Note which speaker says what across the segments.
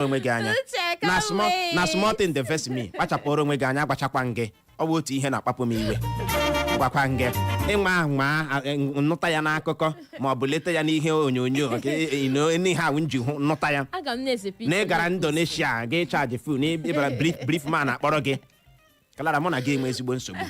Speaker 1: Onwe gị anya.
Speaker 2: Uche,
Speaker 1: Na
Speaker 2: come
Speaker 1: small
Speaker 2: wait.
Speaker 1: Na small thing dey vex me. Kpachapụrụ onwe gị anya, agbachakwa m gị. Ọ bụ otu ihe na-akpapụ m iwe. Gwakwa m gị, ịnwa nwa nụta ya n'akụkọ ma ọ bụ leta ya n'ihe onyonyo nke n'ihe ahụ m ji hụ nụta ya
Speaker 2: Aga m na-ese
Speaker 1: na ị gara Indonesia gị charge phone, ịbara brief man akpọrọ gị. Kalara mụ na gị enwe ezigbo nsogbu.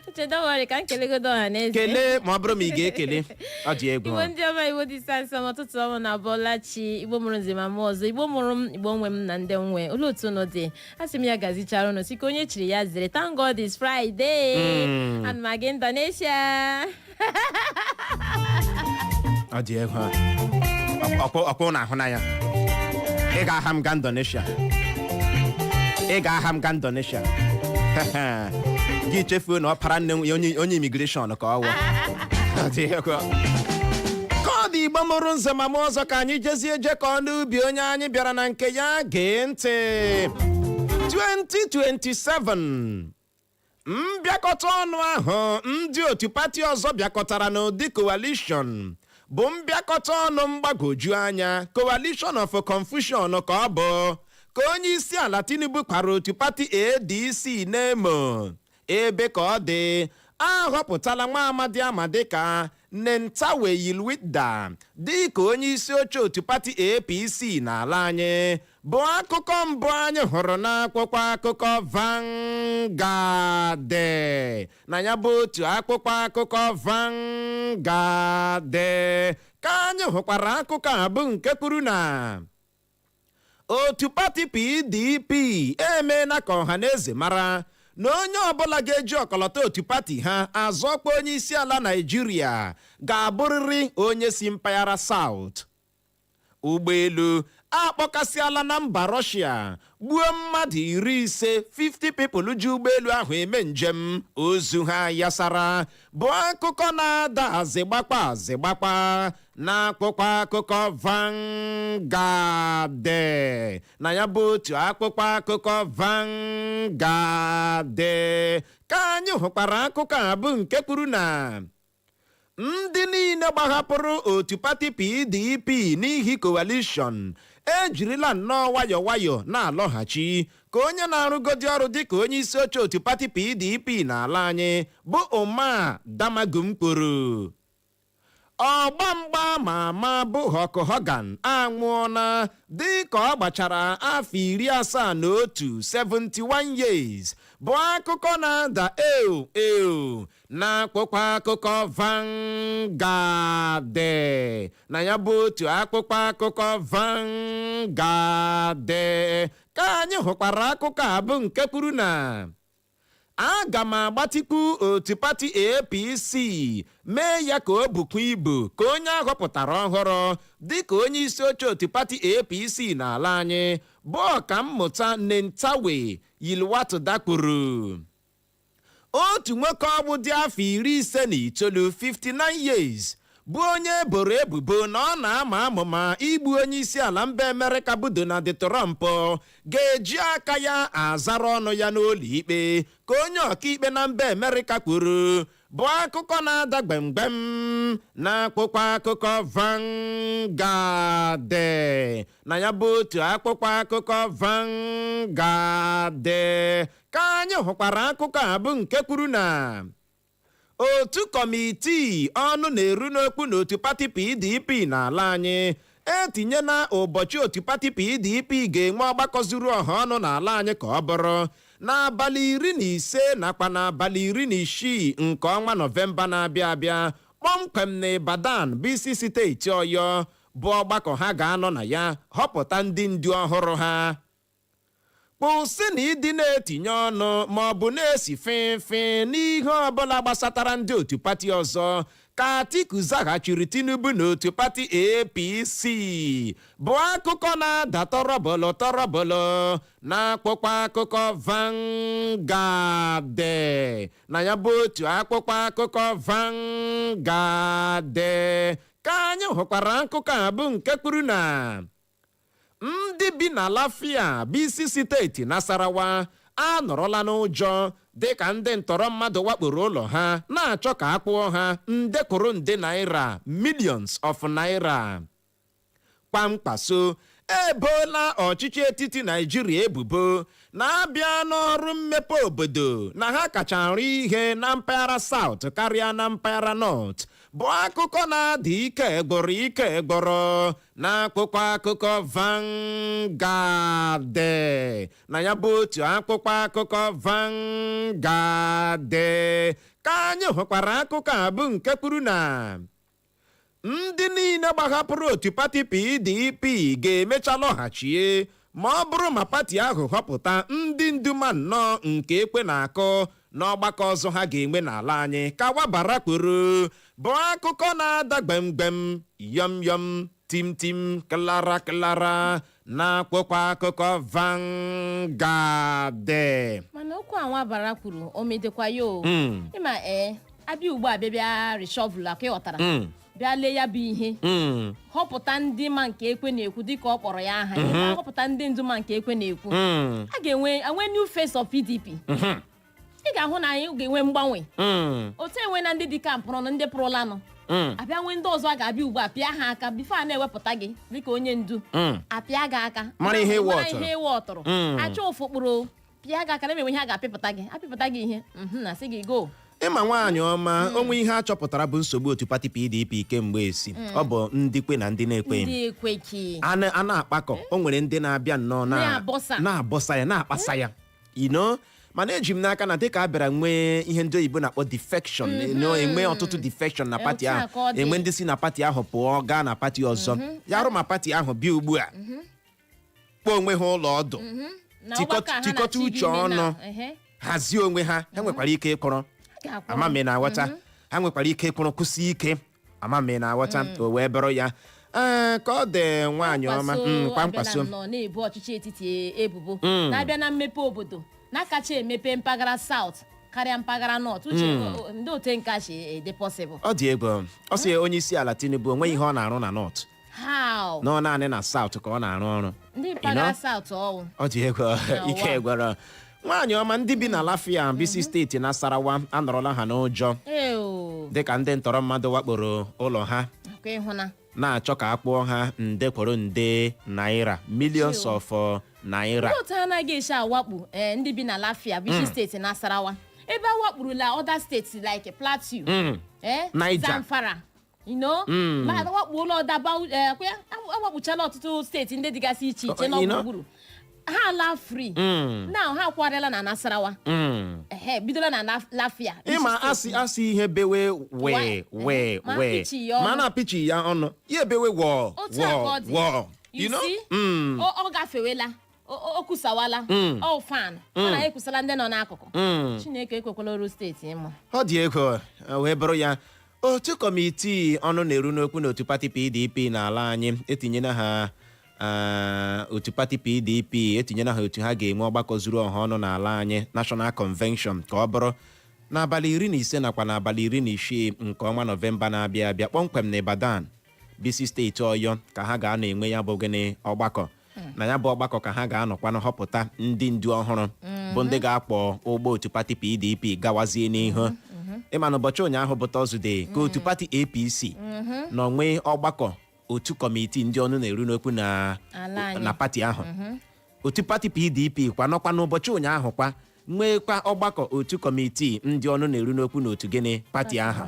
Speaker 2: Uche, don't worry, ka m kelegodo ọha na eze.
Speaker 1: Kelee, ma ọ bụrụ ma ị ga-ekele. Ọ dị egwu.
Speaker 2: Igbo ndị ọma, Igbo dị nsọ, ọtụtụ ọma na abọọlachi. Igbo mụrụ nze ma mụ ọzọ, Igbo mụrụ m, Igbo nwe m na ndị nwe. Olee otu unu dị? A sị m ya gazichara unu, sika onye chiri ya zere. Thank God is Friday. Ana m aga Indonesia.
Speaker 1: Ọ dị egwu. Ọkwụ na ahụ na ya, ị ga-aha m ga Indonesia, ị ga-aha m ga Indonesia, gị chefuo na ọ para nne ya onye immigration ka ọ wụ. Ọ dị egwu. Ka ọ dị, Igbo mụrụ nze ma mụ ọzọ, ka anyị jezie jekọọ n'ubi onye anyị bịara na nke ya. Gee ntị, 2027, mbịakọta ọnụ ahụ ndị otu pati ọzọ bịakọtara n'ụdị coalition bụ mbịakọta ọnụ mgbagwoju anya, coalition of confusion ka ọ bụ, ka onye isi ala Tinubu kwara otu pati ADC n'Emo. Ebe ka ọ dị, ahọpụtala nwa amadi ama dịka Nentawe Yilwatda dịka onye isi oche otu pati APC n'ala anyị, bụ akụkọ mbụ anyị hụrụ n'akwụkwọ akụkọ Vanguard. Na ya bụ otu akwụkwọ akụkọ Vanguard ka anyị hụkwara akụkọ a bụ nke kwuru na otu pati PDP emeela ka ọha na eze mara na onye ọbụla ga-eji ọkọlọtọ otu pati ha azọkwa onye isi ala Naịjirịa ga-abụrịrị onye si mpaghara South. Ụgbọelu akpọkasịala na mba Rọshia, gbuo mmadụ 50, 50 people ji ụgbọelu ahụ eme njem, ozu ha yasara, bụ akụkọ na-ada azịgbakpa azịgbakpa n'akwụkwọ akụkọ Vanguard. Na ya bụ otu akwụkwọ akụkọ Vanguard ka anyị hụkwara akụkọ a bụ nke kwuru na ndị niile gbahapụrụ otu pati PDP n'ihi coalition ejirila nnọọ nwayọ nwayọ na-alọghachi, ka onye na-arụgodi ọrụ dịka onye isi oche otu pati PDP n'ala anyị bụ Umar Damagum kwuru. Ọgba mgba ma ama bụ Hulk Hogan anwụọna dịka ọ gbachara afọ 71, 71 years, bụ akụkọ na-ada eo eo n'akwụkwọ akụkọ Vanguard. Na ya bụ otu akwụkwọ akụkọ Vanguard ka anyị hụkwara akụkọ a bụ nke kwuru na aga m agbatikwu otu pati APC mee ya ka o bukwa ibu, ka onye ahọpụtara ọhụrụ dịka onye isi oche otu pati APC n'ala anyị bụ Ọkammụta Nentawe Yilwatda kwuru. Otu nwoke ọgbụ dị afọ 59, 59 years, bụ onye eboro ebubo na ọ na-ama amụma igbu onye isi ala mba Amerịka bụ Donald Trump ga-eji aka ya azara ọnụ ya n'ụlọ ikpe, ka onye ọkaikpe na mba Amerịka kwuru, bụ akụkọ na-ada gbemgbem n'akwụkwọ akụkọ Vanguard. Na ya bụ otu akwụkwọ akụkọ Vanguard ka anyị hụkwara akụkọ a bụ nke kwuru na otu kọmitii ọnụ na-eru n'okwu n'otu pati PDP n'ala anyị etinyela ụbọchị otu pati PDP ga-enwe ọgbakọ zuru ọha ọnụ n'ala anyị ka ọ bụrụ n'abalị 15 nakwa n'abalị 16 nke ọnwa Nọvemba na-abịa abịa, kpọmkwem na Ibadan bụ isi steeti Ọyọ, bụ ọgbakọ ha ga-anọ na ya họpụta ndị ndu ọhụrụ ha. Kwụsị na ịdị na-etinye ọnụ ma ọ bụ na-esi fịfị n'ihe ọbụla gbasatara ndị otu pati ọzọ, ka Atiku zaghachiri Tinubu n'otu pati APC, bụ akụkọ na-ada tọrọbọlọ tọrọbọlọ n'akwụkwọ akụkọ Vanguard. Na ya bụ otu akwụkwọ akụkọ Vanguard ka anyị hụkwara akụkọ a bụ nke kwuru na ndị bi na Lafia bụ isi steeti Nasarawa anọrọla n'ụjọ dịka ndị ntọrọ mmadụ wakporo ụlọ ha na-achọ ka a kwụọ ha nde kwuru nde naira, millions of naira. Kpamkpaso Ebola ọchịchị etiti Naijiria ebubo na-abịa n'ọrụ mmepe obodo na ha kacha arụ ihe na mpaghara South karịa na mpaghara North, bụ akụkọ na-ada ike gbọrọ ike gbọrọ na akwụkwọ akụkọ Vanguard. Na ya bụ otu akwụkwọ akụkọ Vanguard ka anyị hụkwara akụkọ a, bụ nke kwuru na ndị niile gbahapụrụ otu pati PDP ga-emecha lọghachie ma ọ bụrụ ma pati ahụ họpụta ndị ndu ma nnọọ nke ekwe na-akụ n'ọgbakọ ọzọ ha ga-enwe n'ala anyị, ka Wabara kwuru, bụ akụkọ na-ada gbemgbem, yọm yọm, tim tim, klara klara na akwụkwọ akụkọ Vanguard.
Speaker 2: Mana okwu a Nwabara kwuru, o medekwa ya o. Ịma, ee, abịa ugbu a, bịa bịa reshuffle, aka ịghọtara, bịa lee ya bụ ihe, họpụta ndị ma nke ekwe na-ekwu, dịka ọ kpọrọ ya aha, họpụta ndị ndu ma nke ekwe na-ekwu, a ga-enwe enwe new face of PDP. Ị ga-ahụ na anyị ga-enwe mgbanwe. Otu enwe na ndị dị ka mpụrụ, ndị pụrụlanụ, abịa nwee ndị ọzọ a ga-abịa ugbu a pịa ha aka before a na-ewepụta gị dịka onye ndu. Apịa gị aka.
Speaker 1: Mara ihe ịwụ
Speaker 2: mara
Speaker 1: ọtụrụ.
Speaker 2: Ihe ịwụ ọtụrụ. Achọ ụfụkpụrụ pịa gị aka na enwe ihe a ga-apịpụta gị, apịpụta gị ihe, na sị gị go.
Speaker 1: Ịma, nwaanyị ọma, onwe ihe a chọpụtara bụ nsogbu otu pati PDP kemgbe esi, ọ bụ ndị kwe na ndị na-ekweghị.
Speaker 2: Ndị ekweki.
Speaker 1: A na-akpakọ, o nwere ndị na-abịa nnọọ
Speaker 2: Na-abọsa.
Speaker 1: Na-abọsa ya, na-akpasa ya, mana eji m n'aka na dịka a bịara nwee ihe ndị oyibo na-akpọ defection, enwe ọtụtụ defection na pati
Speaker 2: Otu a
Speaker 1: ahụ.
Speaker 2: ka ọ dị.
Speaker 1: Enwe ndị si na pati ahụ pụọ gaa na pati ọzọ, ya rụ ma pati ahụ bịa ugbu a kpọọ onwe ha ụlọ ọdụ,
Speaker 2: na ọgbakọ a ha
Speaker 1: tikọta
Speaker 2: na-achọ
Speaker 1: uche
Speaker 2: ime
Speaker 1: ọnụ,
Speaker 2: ehe,
Speaker 1: hazie onwe ha, ha nwekwara ike ịkụrụ.
Speaker 2: Ha ga-akwụrụ.
Speaker 1: Ama m ị na-aghọta. Ha nwekwara ike ịkwụrụ kwụsị ike. Ama m ị na-aghọta. O wee bụrụ ya, ee, ka ọ dị, nwaanyị ọma.
Speaker 2: Kwankwaso
Speaker 1: Kwankwaso.
Speaker 2: Abịala nnọọ na-ebu ọchịchị etiti ebubo na-abịa na mmepe obodo na-akacha emepe mpaghara South karịa mpaghara North. Uche, ndị otu nka si ede possible?
Speaker 1: Ọ dị egwu. Ọ sị onye isi ala Tinubu onweghị ihe ọ na-arụ na North.
Speaker 2: How?
Speaker 1: Nọ naanị na South ka ọ na-arụ ọrụ.
Speaker 2: Ndị mpaghara South ọwụ.
Speaker 1: Ọ dị egwu. Ike gwara, nwaanyị ọma. Ndị bi na Lafia, Bisi steeti Nasarawa, anọrọla ha n'ụjọ
Speaker 2: Eo.
Speaker 1: dịka ndị ntọrọ mmadụ wakporo ụlọ ha
Speaker 2: Akwa ịhụna.
Speaker 1: na-achọ ka a kpụọ ha nde kwuru nde naira, millions
Speaker 2: Chill.
Speaker 1: of naira.
Speaker 2: Ndị otu ha anaghị esi awakpo ndị bi na Lafia, Bichi steeti Nasarawa, ebe a wakpurula other states like Plateau,
Speaker 1: Niger.
Speaker 2: Zamfara, ma awakpuola ọdaba kwa awakpuchala ọtụtụ steeti ndị dịgasị iche iche
Speaker 1: You know?
Speaker 2: n'ọgburugburu ha ala free. Now ha akwarịala na Nasarawa. Ehe, bidola na Lafia, Bichi
Speaker 1: Ịma,
Speaker 2: steeti.
Speaker 1: asị ihe bewe wee wee
Speaker 2: Ma
Speaker 1: wee
Speaker 2: apịchi ya ọnụ.
Speaker 1: Ma na-apịchi ya ọnụ, ya ebewe wọọ.
Speaker 2: Otu a ka ọ
Speaker 1: Wọọ
Speaker 2: dị.
Speaker 1: wọọ.
Speaker 2: You
Speaker 1: You know?
Speaker 2: see? Ọ gafewela, o kusawala ọ fan ọ na-ekusala ndị nọ n'akụkụ. Chineke ekwekwala oru steeti ịmụ.
Speaker 1: Ọ dị egwu. Wee bụrụ ya, otu kọmitii ọnụ na-eru n'okwu n'otu pati PDP n'ala anyị etinyela ha, otu pati PDP etinyela ha otu ha ga-enwe ọgbakọ zuru ọha ọnụ n'ala anyị, National Convention, ka ọ bụrụ n'abalị 15 nakwa n'abalị 16 nke ọnwa Nọvemba na-abịa abịa, kpọmkwem na Ibadan, bisi steeti Ọyọ, ka ha ga-anọ enwe ya bụ gịnị, ọgbakọ. Na ya bụ ọgbakọ ka ha ga-anọkwanụ họpụta ndị ndu ọhụrụ, bụ ndị ga-akpọ ụgbọ otu pati PDP gawazie n'ihu. Ịma na ụbọchị ụnyaahụ bụ Tọzdee ka otu pati APC nọ nwee ọgbakọ otu kọmitii ndị ọnụ na-eru n'okwu na
Speaker 2: ala anyị.
Speaker 1: Na pati ahụ. Otu pati PDP kwa nọkwa n'ụbọchị ụnyaahụ kwa nwekwa ọgbakọ otu kọmitii ndị ọnụ na-eru n'okwu n'otu gịnị, pati ahụ.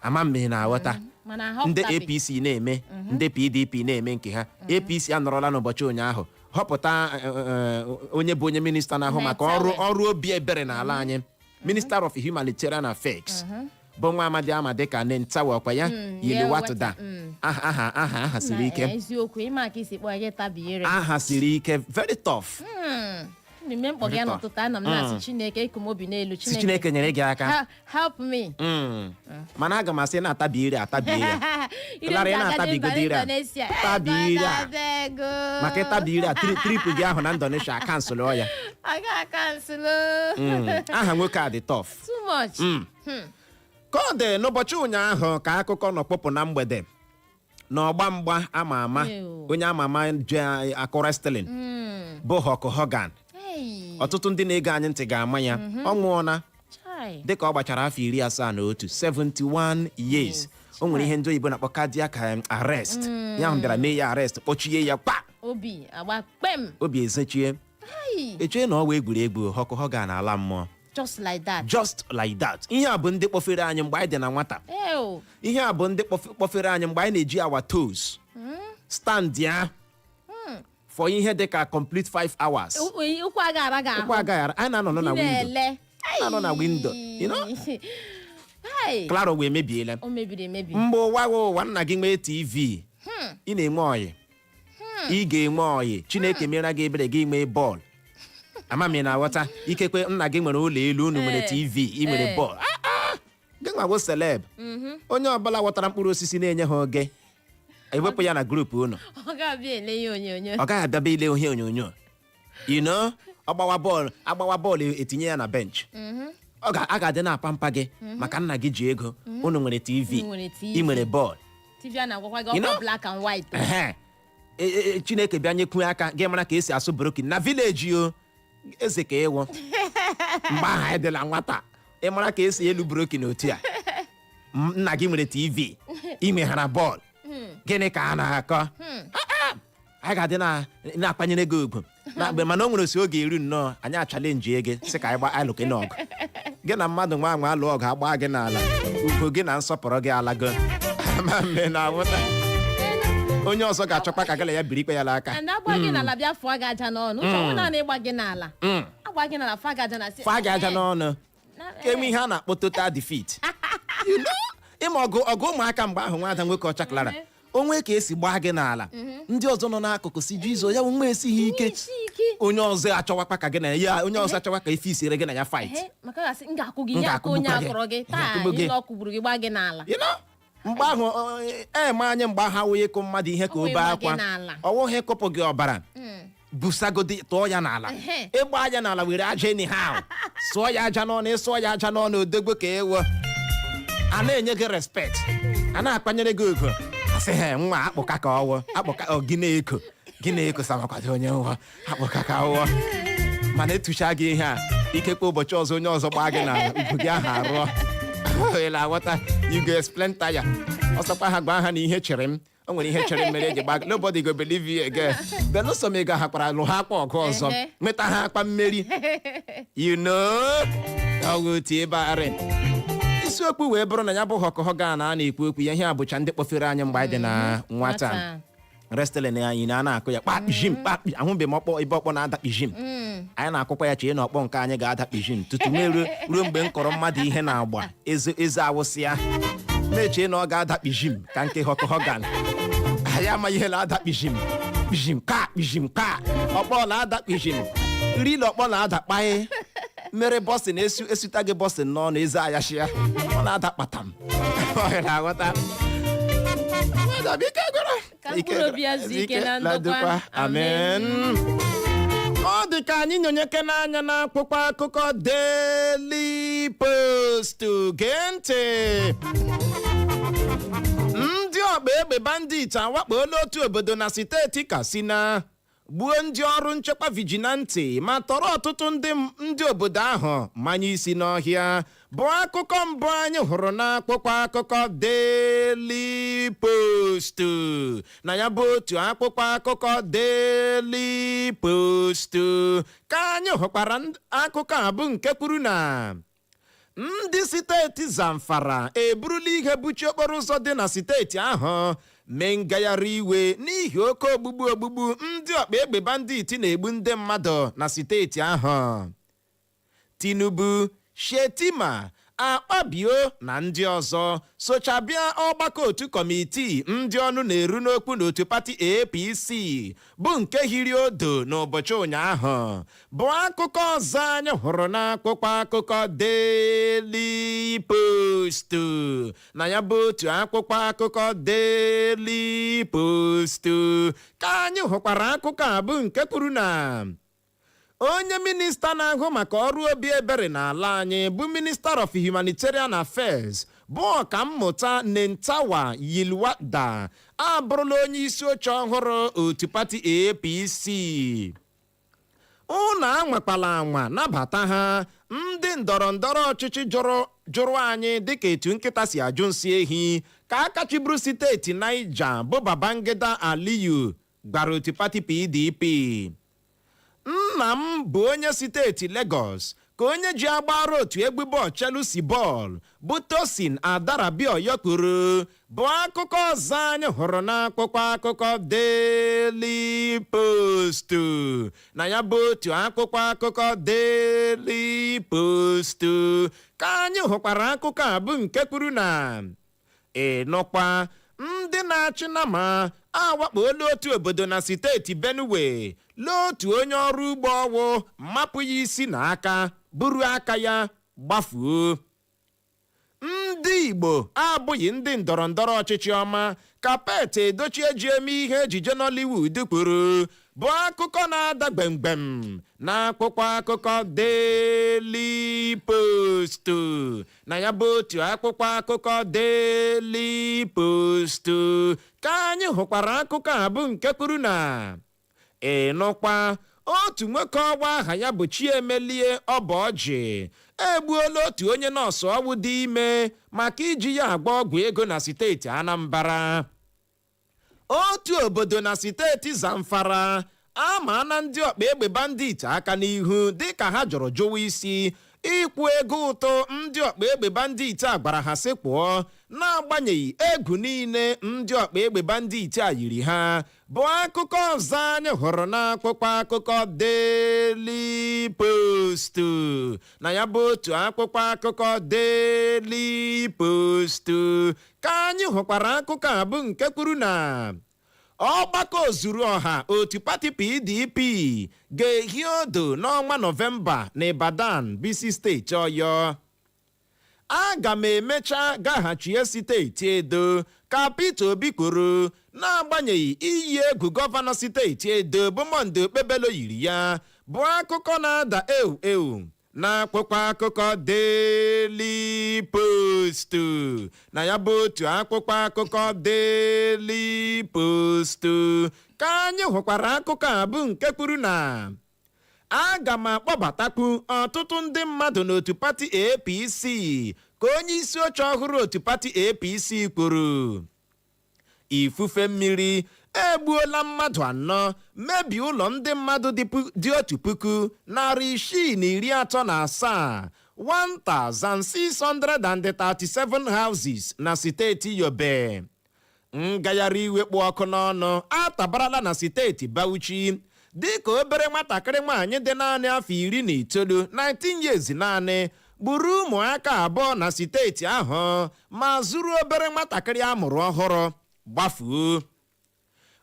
Speaker 1: Ama m na-aghọta.
Speaker 2: Mana
Speaker 1: Ndị
Speaker 2: họpụtabe.
Speaker 1: APC na-eme, ndị PDP na-eme nke ha. APC anọrọla n'ụbọchị ụnyaahụ họpụta onye bụ onye minista na-ahụ maka ọrụ
Speaker 2: Netawe.
Speaker 1: ọrụ obi ebere n'ala anyị, Minister of Humanitarian Affairs, bụ nwa amadi ama dịka Nentawe, ọkwa ya Yilwatda. Aha aha aha aha siri
Speaker 2: Na,
Speaker 1: ike.
Speaker 2: Eziokwu, ịma ka isi kpọọ ya, tabiere.
Speaker 1: Aha siri ike, very tough.
Speaker 2: Mmemme mkpọ gị
Speaker 1: Very
Speaker 2: n'ụtụtụ, ana m na-asị Chineke eku m obi n'elu.
Speaker 1: Si Chineke nyere gị aka.
Speaker 2: Help me.
Speaker 1: Mana aga m asị na-atabi ire, atabi ire.
Speaker 2: Ire.
Speaker 1: Clara, ị
Speaker 2: M ga-aga
Speaker 1: na-atabigodo ire a.
Speaker 2: Indonesia.
Speaker 1: Tabi ire a.
Speaker 2: Abeg.
Speaker 1: Maka ịtabi ire a, trip gị ahụ na Indonesia cancel ya.
Speaker 2: Aga cancel.
Speaker 1: Aha nwoke a dị tough.
Speaker 2: Too much.
Speaker 1: Ka ọ dị n'ụbọchị ụnyaahụ ka akụkọ nọ kpọpụ na mgbede na ọgba mgba ama ama,
Speaker 2: Ew.
Speaker 1: onye ama ama ji akụ wrestling bụ Hulk Hogan.
Speaker 2: Hey.
Speaker 1: Ọtụtụ ndị na-ege anyị ntị ga-ama ya. Ọ nwụọna
Speaker 2: Chai.
Speaker 1: dịka ọ gbachara afọ 71, 71 years. O nwere ihe ndị oyibo na-akpọ cardiac arrest. Ya ahụ bịara mee ya arrest, kpọchie ya kpa.
Speaker 2: Obi agba kpem.
Speaker 1: Obi ezechie.
Speaker 2: Ai,
Speaker 1: echee na ọ wụ egwuregwu Hulk Hogan n'ala mmụọ.
Speaker 2: Just like that.
Speaker 1: Just like that. Ihe a bụ ndị kpọfere anyị mgbe anyị dị na nwata.
Speaker 2: Ew.
Speaker 1: Ihe a bụ ndị kpọfere anyị mgbe anyị na-eji our toes stand ya for ihe dị ka complete 5 hours.
Speaker 2: Ụkwụ agaghị ara gị ahụ.
Speaker 1: Ụkwụ agaghị ara anyị, na-anọ na
Speaker 2: Ị
Speaker 1: window.
Speaker 2: na-ele.
Speaker 1: Na-anọ na window.
Speaker 2: Ai.
Speaker 1: Claro, wee mebiela.
Speaker 2: O mebiri emebi.
Speaker 1: Mgbe ụwa gị, ụwa nna gị nwee TV, ị na-enwe ọyị, ị ga-enwe ọyị. Chineke mere gị ebere, gị nwee bọọlụ. Ama m ị na-aghọta. Ikekwe nna gị nwere ụlọ elu, unu nwere TV, ị nwere bọọlụ. Ah, ah! Gị nwawo celeb. Onye ọbụla ghọtara mkpụrụ osisi na-enye ha oge, ewepụ ya na group unu.
Speaker 2: Ọ ga-abịa ele ihe onyonyo.
Speaker 1: Ọ gaghị abịaba ile ihe onyonyo. Ọgbawa bọọlụ, agbawa bọọlụ, etinye ya na bench. Ọ ga a ga-adị na-apa mpa gị maka nna gị ji ego, unu nwere TV.
Speaker 2: Unu nwere TV.
Speaker 1: Ị nwere bọọlụ.
Speaker 2: TV a na-agwakwa gị
Speaker 1: You
Speaker 2: ọkwa
Speaker 1: know?
Speaker 2: black and white.
Speaker 1: Ehe. Chineke bịa nyekwu aka, gị mara ka esi asụ broken na village o. Eze ka ịwụ mgbe ahụ anyị dịla nwata, ị mara ka esi elu broken otu a. Nna gị nwere TV, ị nweghara bọọlụ, gịnị ka a na-akọ? Ah, ah! Anyị ga-adị na-akwanyere gị ugwu na mgbe, mana o nwere osi oge eru nnọọ, anyị achallenge gị, sị ka anyị gba alụke n'ọgụ. Gị na mmadụ nwa anwa alụ ọgụ, agba gị n'ala, ugwu gị na nsọpụrụ gị alago. Ma mgbe na-awụta, onye ọzọ ga-achọkwa ka gị na ya biri ikpe ya n'aka.
Speaker 2: And agba gị n'ala, bịa fụọ gị aja n'ọnụ. Uche ọnwụ naanị ịgba gị n'ala. Agba gị n'ala, fụọ gị aja na sị.
Speaker 1: Faa gị aja n'ọnụ. Enwe ihe a na-akpọ total defeat. Ịma ọgụ ọgụ ụmụaka mgbe ahụ, nwada nwoke ọcha Clara, onwe ka esi gbaa gị n'ala, ndị ọzọ nọ n'akụkụ si Jizọ ya nwa esighị ike.
Speaker 2: Isi ike.
Speaker 1: Onye ọzọ achọwakwa ka gị na ya, onye ọzọ achọwa ka ife isiere gị na ya fight.
Speaker 2: Ehe, maka gasị m ga-akwụ gị
Speaker 1: M
Speaker 2: ihe aka onye
Speaker 1: ga-akụgbukwa gị.
Speaker 2: akọrọ gị
Speaker 1: M
Speaker 2: taa.
Speaker 1: ga-akụgbu gị.
Speaker 2: Ile ọkụ gburu gị, gbaa gị n'ala.
Speaker 1: Mgbe ahụ eme anyị mgbe ahụ awụghị ịkụ mmadụ ihe ka
Speaker 2: Ọ
Speaker 1: o
Speaker 2: wụ
Speaker 1: bee
Speaker 2: ịgba gị
Speaker 1: akwa.
Speaker 2: n'ala.
Speaker 1: Ọwụghị ịkụpụ gị ọbara, busagodi tụọ ya n'ala. Ịgba ya n'ala, were aja anyhow sụọ ya aja n'ọnụ, ịsụọ ya aja n'ọnụ, odogbo ka ewo. A na-enye gị respect, a na-akpanyere gị ugwu, asị ha nwa akpụka ka ọwụ akpụka ọ gị na-eko, gị na-eko samakwado onye nwụọ akpụka ka ọwụ. Mana etucha gị ihe a, ikekwe ụbọchị ọzọ, onye ọzọ gbaa gị n'ala, ugwu gị ahụ arụọ. Ị na-aghọta? You go explain tire. Ọsọkwa ha gwa ha na ihe chere m, o nwere ihe chere m mere eji gbaa gị. Nobody go believe you again, belụsọ ma ị ga-hakwara lụ ha akpa ọgụ ọzọ, nweta ha akpa mmeri. Ọgụ otu ebe arị isiokwu wee bụrụ na ya bụ Hulk Hogan a na-ekwu okwu ya, ihe a bụcha ndị kpọfere anyị mgbe anyị dị na nwata.
Speaker 2: Nwata.
Speaker 1: Wrestling anyị na a na-akụ ya kpakpijim kpakpi, ahụbeghị m ọkpọ ebe ọkpọ na-ada kpijim. Anyị na-akụkwa ya, chee na ọkpọ nke anyị ga-ada kpijim tutu m ruo ruo mgbe m kọrọ mmadụ ihe na-agba eze eze awụsịa, na-eche na ọ ga-ada kpijim ka nke Hulk Hogan. Anyị amaghị ihe na-ada kpijim kpijim ka kpijim ka ọkpọ na-ada kpijim rile, ọkpọ na-ada kpaị mere boxing esu esuta gị boxing n'ọnụ eze ayashịa, ọ na-ada kpatam. Ọ na-aghọta. Ike gwụrụ.
Speaker 2: Ka mkpụrụ obi ya zuo ike na ndokwa.
Speaker 1: Amen. Ọ dị ka anyị nyonyeke n'anya n'akwụkwọ akụkọ Daily Post. Gee ntị, ndị ọkpa egbe bandit awakpola otu obodo na steeti Katsina, gbuo ndị ọrụ nchekwa vigilante ma tọrọ ọtụtụ ndị obodo ahụ manye isi n'ọhịa, bụ akụkọ mbụ anyị hụrụ n'akwụkwọ akụkọ Daily Post. Na ya bụ otu akwụkwọ akụkọ Daily Post ka anyị hụkwara akụkọ a bụ nke kwuru na ndị steeti Zamfara eburula ihe buchi okporo ụzọ dị na steeti ahụ, mee ngagharị iwe n'ihi oke ogbugbu ogbugbu ndị ọkpa egbe bandit na-egbu ndị mmadụ na steeti ahụ. Tinubu, Shetima, Akpabio na ndị ọzọ socha bịa ọgbakọ otu kọmitii ndị ọnụ na-eru n'okwu n'otu pati APC bụ nke hiri odo n'ụbọchị ụnyaahụ, bụ akụkọ ọzọ anyị hụrụ n'akwụkwọ akụkọ Daily Post. Na ya bụ otu akwụkwọ akụkọ Daily Post ka anyị hụkwara akụkọ a bụ nke kwuru na onye minista na-ahụ maka ọrụ obi ebere n'ala anyị, bụ Minister of Humanitarian Affairs, bụ Ọkammụta Nentawa Yilwatda, abụrụla onye isi oche ọhụrụ otu pati APC. Unu anwakwala anwa nabata ha. Ndị ndọrọ ndọrọ ọchịchị jụrụ jụrụ anyị dịka etu nkịta si ajụ nsị ehi, ka aka chịburu steeti Niger bụ Babangida Aliyu. Gwara otu pati PDP, nna m bụ onye steeti Lagos, ka onye ji agbara otu egwu bọọlụ Chelsea bọọlụ bụ Tosin Adarabioyo kwuru, bụ akụkọ ọzọ anyị hụrụ n'akwụkwọ akụkọ Daily Post. Na ya bụ otu akwụkwọ akụkọ Daily Post ka anyị hụkwara akụkọ a bụ nke kwuru na ịnụkwa, ndị na-achị nama awakpola otu obodo na steeti Benue, lee otu onye ọrụ ugbo ọwụ mapụ ya isi na aka, buru aka ya gbafuo. Ndị Igbo abụghị ndị ndọrọ ndọrọ ọchịchị ọma, ka Pete Edochie ji eme ihe ejije Nollywood kwuru, bụ akụkọ na-ada gbemgbem na akwụkwọ akụkọ Daily Post. Na ya bụ otu akwụkwọ akụkọ Daily Post ka anyị hụkwara akụkọ a bụ nke kwuru na ịnụkwa, otu nwoke ọgba aha ya bụ Chiemelie Ọbọjị egbuola otu onye nọọsụ ọwụ dị ime maka iji ya agba ọgwụ ego na steeti Anambra. Otu obodo na steeti Zamfara amaana ndị ọkpa egbe bandit aka n'ihu dịka ha jụrụ jụwa isi ịkwụ ego ụtụ ndị ọkpa egbe bandit a gwara ha sị kwụọ, n'agbanyeghị egwu niile ndị ọkpa egbe bandit a yiri ha, bụ akụkọ ọzọ anyị hụrụ n'akwụkwọ akụkọ Daily Post. Na ya bụ otu akwụkwọ akụkọ Daily Post ka anyị hụkwara akụkọ a bụ nke kwuru na ọgbakọ ozuru ọha otu pati PDP ga-ehi odo n'ọnwa Nọvemba na Ibadan, bisi steeti Ọyọ. Aga m emecha gaghachie steeti Edo, ka Peter Obi kwuru, n'agbanyeghị iyi egwu gọvanọ steeti Edo bụ Monday Okpebholo yiri ya, bụ akụkọ na-ada ewu ewu n'akwụkwọ akụkọ Daily Post. Na ya bụ otu akwụkwọ akụkọ Daily Post ka anyị hụkwara akụkọ a bụ nke kwuru na aga m akpọbatakwu ọtụtụ ndị mmadụ n'otu pati APC, ka onye isi oche ọhụrụ otu pati APC kwuru. Ifufe mmiri egbuola mmadụ anọ, mebie ụlọ ndị mmadụ dị 1637, 1637 houses na steeti Yobe. Ngagharị iwe kpụ ọkụ n'ọnụ atabarala na steeti Bauchi dịka obere nwatakịrị nwaanyị dị naanị afọ 19, 19 years naanị, gburu ụmụaka abụọ na steeti ahụ ma zuru obere nwatakịrị amụrụ ọhụrụ gbafuo.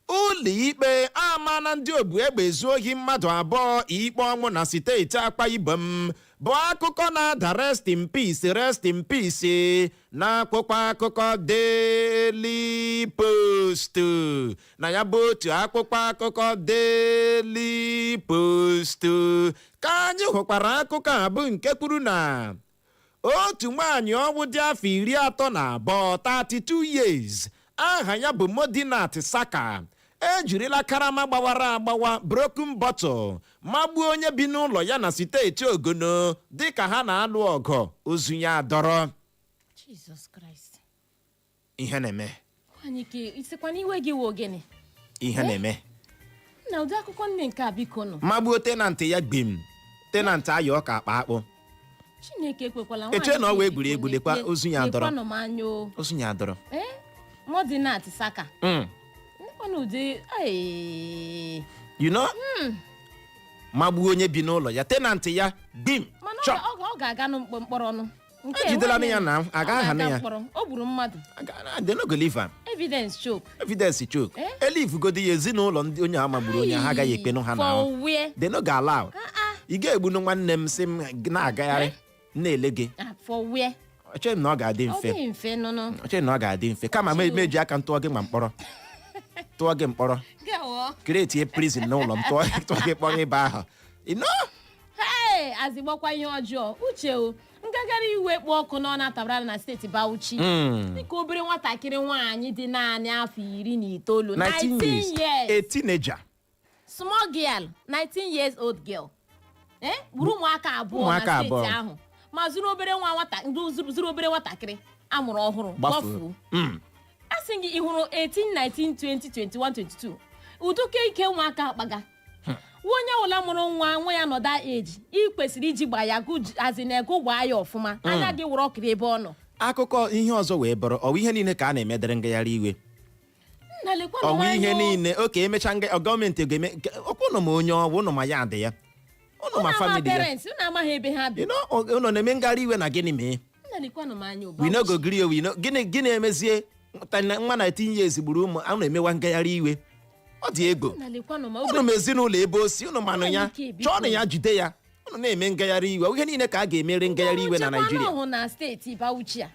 Speaker 1: Ụlọ ikpe ama na ndị obu egbe ezu ohi mmadụ abụọ ikpe ọnwụ na steeti Akwa Ibom, bụ akụkọ na-ada rest in peace, rest in peace n'akwụkwọ akụkọ Daily Post. Na ya bụ otu akwụkwọ akụkọ Daily Post ka anyị hụkwara akụkọ a bụ nke kwuru na otu nwaanyị ọnwụ dị afọ 32, 32 years, aha ya bụ Modinat Saka, ejirila karama gbawara agbawa, broken bottle, magbuo onye bi n'ụlọ ya na steeti Ogono dịka ha na-alụ ọgụ, ozu ya adọrọ.
Speaker 2: Jesus Christ!
Speaker 1: Ihe na-eme.
Speaker 2: Nwaanyị ke isikwa n'iwe gị wụ gịnị?
Speaker 1: Ihe na-eme.
Speaker 2: Na ụdị akụkọ nne nke a, biko nụ.
Speaker 1: Magbuo tenant ya gbim, tenant ayọ ka akpa akpụ.
Speaker 2: Chineke ekwekwala.
Speaker 1: Eche na ọ wụ egwuregwu, lekwa ozu ya adọrọ.
Speaker 2: Lekwanụ m anya o.
Speaker 1: Ozu ya adọrọ.
Speaker 2: Ee, Modinat Saka. Lekwanụ ụdị ee.
Speaker 1: Magbuo onye bi n'ụlọ ya, tenant ya, gbim.
Speaker 2: Mana ọ
Speaker 1: Chọ.
Speaker 2: ọ ga-aga nụ mkpọrọ nụ. Nke
Speaker 1: Ejidela
Speaker 2: nwaanyị
Speaker 1: ya na,
Speaker 2: ọ
Speaker 1: a ga-ahana
Speaker 2: ga-aga
Speaker 1: ya.
Speaker 2: mkpọrọ. O gburu mmadụ.
Speaker 1: They no go leave am.
Speaker 2: Evidence choke.
Speaker 1: Evidence choke.
Speaker 2: Eh?
Speaker 1: Elivugodi ya, ezinụlọ ndị onye a magburu onye ha agaghị ekpenụ ha na
Speaker 2: For where?
Speaker 1: They no go allow. Ị ga-egbunu nwanne m sị m na-agagharị na-ele gị.
Speaker 2: Ah, for where?
Speaker 1: Echeghị m na ọ ga-adị
Speaker 2: Ọ
Speaker 1: mfe.
Speaker 2: dịghị mfe nụnụ.
Speaker 1: Echeghị m na ọ ga-adị mfe, kama m eji aka m tụọ gị ma mkpọrọ, tụọ gị mkpọrọ.
Speaker 2: Gawo.
Speaker 1: Create prison n'ụlọ m, tụọ gị mkpọrọ ebe ahụ. You know?
Speaker 2: Hey, azigbọkwa ihe ọjọọ uche o. Ngagharị iwe kpụ ọkụ n'ọ na-atabara na steeti Bauchi dịka obere nwatakịrị nwaanyị dị naanị afọ 19,
Speaker 1: 19 years.
Speaker 2: 19 years.
Speaker 1: A teenager.
Speaker 2: Small girl, 19 years old girl, eh, gburu ụmụaka abụọ na
Speaker 1: Ụmụaka
Speaker 2: steeti
Speaker 1: abụọ.
Speaker 2: ahụ ma zuru obere nwa nwata, zuru obere nwatakịrị amụrụ ọhụrụ
Speaker 1: gbafuo.
Speaker 2: gbafuo. A sị gị, ị hụrụ 18, 19, 20, 21, 22. Udoka ike ụmụaka akpaga. Nwa onye ọbụla mụrụ nwa, nwa ya nọ that age, ị kwesịrị iji gba ya azin ego, gbaa ya ọfụma, anya gị wụrụ ọkịrị ebe ọ nọ.
Speaker 1: Akụkọ ihe ọzọ wee bụrụ, ọwụ ihe niile ka a na-emedere ngagharị iwe?
Speaker 2: Nna, lekwa.
Speaker 1: Ọwụ ihe niile oke emecha nga gọọmenti ga-eme okwu ụnụ, ma onye ọwụ ụnụ, ma ya dị ya ụnụ, ma family ya.
Speaker 2: Parents unu amaghị ebe ha bi.
Speaker 1: You know, ụnụ na-eme ngagharị iwe na gịnị mee?
Speaker 2: Nna, lekwanụ m anya ụba.
Speaker 1: We no go gree, we no gịnị gịnị emezie nwa 19 years gburu ụmụ a na-emewa ngagharị iwe. Ọ dị ego.
Speaker 2: Nna, lekwanụ ma
Speaker 1: Ụnụ ma ezinụlọ ebe o si, ụnụ manụ ya.
Speaker 2: Ike, biko.
Speaker 1: Chọọnụ ya, jide ya. Ụnụ na-eme ngagharị iwe, ihe niile ka a ga-emere ngagharị iwe na Naịjirịa?
Speaker 2: Hụ na steeti Bauchi a.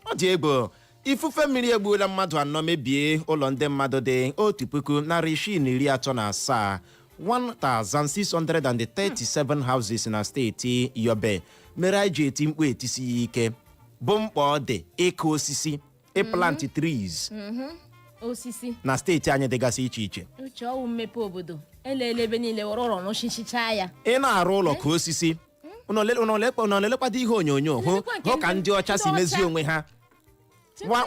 Speaker 1: Ọ dị egwu. Ifufe mmiri egbuola mmadụ anọ, mebie ụlọ ndị mmadụ dị 1637, 1637 houses na steeti Yobe. Mere anyị ji eti mkpu etisi ya ike bụ mkpa ọ dị ịkụ osisi, ịplant trees
Speaker 2: Osisi
Speaker 1: na steeti anyị dịgasị iche iche.
Speaker 2: Uche, ọwụ mmepe obodo elele ebe niile were ụlọ rụchichichaa ya.
Speaker 1: Ị na-arụ ụlọ ka osisi. Unu na-elekwado ihe onyonyo hụ
Speaker 2: Elekwa nke
Speaker 1: hụ ka ndị ọcha si
Speaker 2: ndị
Speaker 1: mezie
Speaker 2: ọcha.
Speaker 1: onwe ha,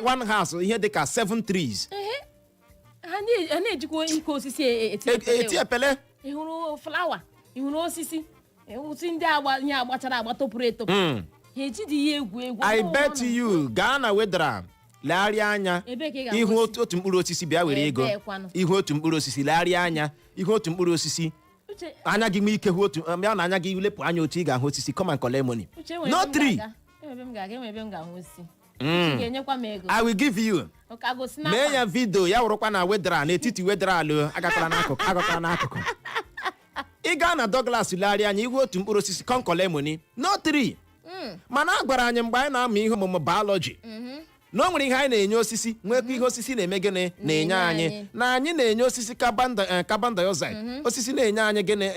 Speaker 1: one house, ihe dịka seven trees.
Speaker 2: Ehe, ha na-ejikwa ike osisi eti epele.
Speaker 1: Eti epele.
Speaker 2: Ị hụrụ flower, ị hụrụ osisi ụtụ ndị agba ihe agbachara agba topụrụ etopụ, ha ejidị ya egwu egwu.
Speaker 1: I bet you, gaa na Wetheral, legharịa anya.
Speaker 2: Ebee ka ị ga-ahụ
Speaker 1: ihu
Speaker 2: osisi?
Speaker 1: otu mkpụrụ osisi, bịa were ego.
Speaker 2: Ebee kwanụ?
Speaker 1: Ihu otu mkpụrụ osisi, legharịa anya, ihu otu mkpụrụ osisi.
Speaker 2: Uche.
Speaker 1: Anya gị nwee ike hụ otu ya na anya gị lepụ anya otu ị ga-ahụ osisi, come and collect money.
Speaker 2: Uche, enwere
Speaker 1: No
Speaker 2: ebe m
Speaker 1: tree.
Speaker 2: ga-aga. Enwere ebe m ga-aga, enwere ebe m ga-ahụ osisi. Uche ga-enyekwa m ego.
Speaker 1: I will give you.
Speaker 2: Ọka gosi na
Speaker 1: Mee ya video ya wụrụkwa na Wetheral, n'etiti Wetheral o, agakwala n'akụkụ, agakwala n'akụkụ. Ị gaa na Douglas, legharịa anya, ihu otu mkpụrụ osisi, come collect money. No tree. Mana a gwara anyị mgbe anyị na-amụ ihe ọmụmụ biology na o nwere ihe anyị na-enye osisi, nwekwa ihe osisi na-eme gịnị? Na-enye anyị.
Speaker 2: Anyị.
Speaker 1: Na anyị na-enye osisi carbon dioxide, osisi na-enye anyị gịnị?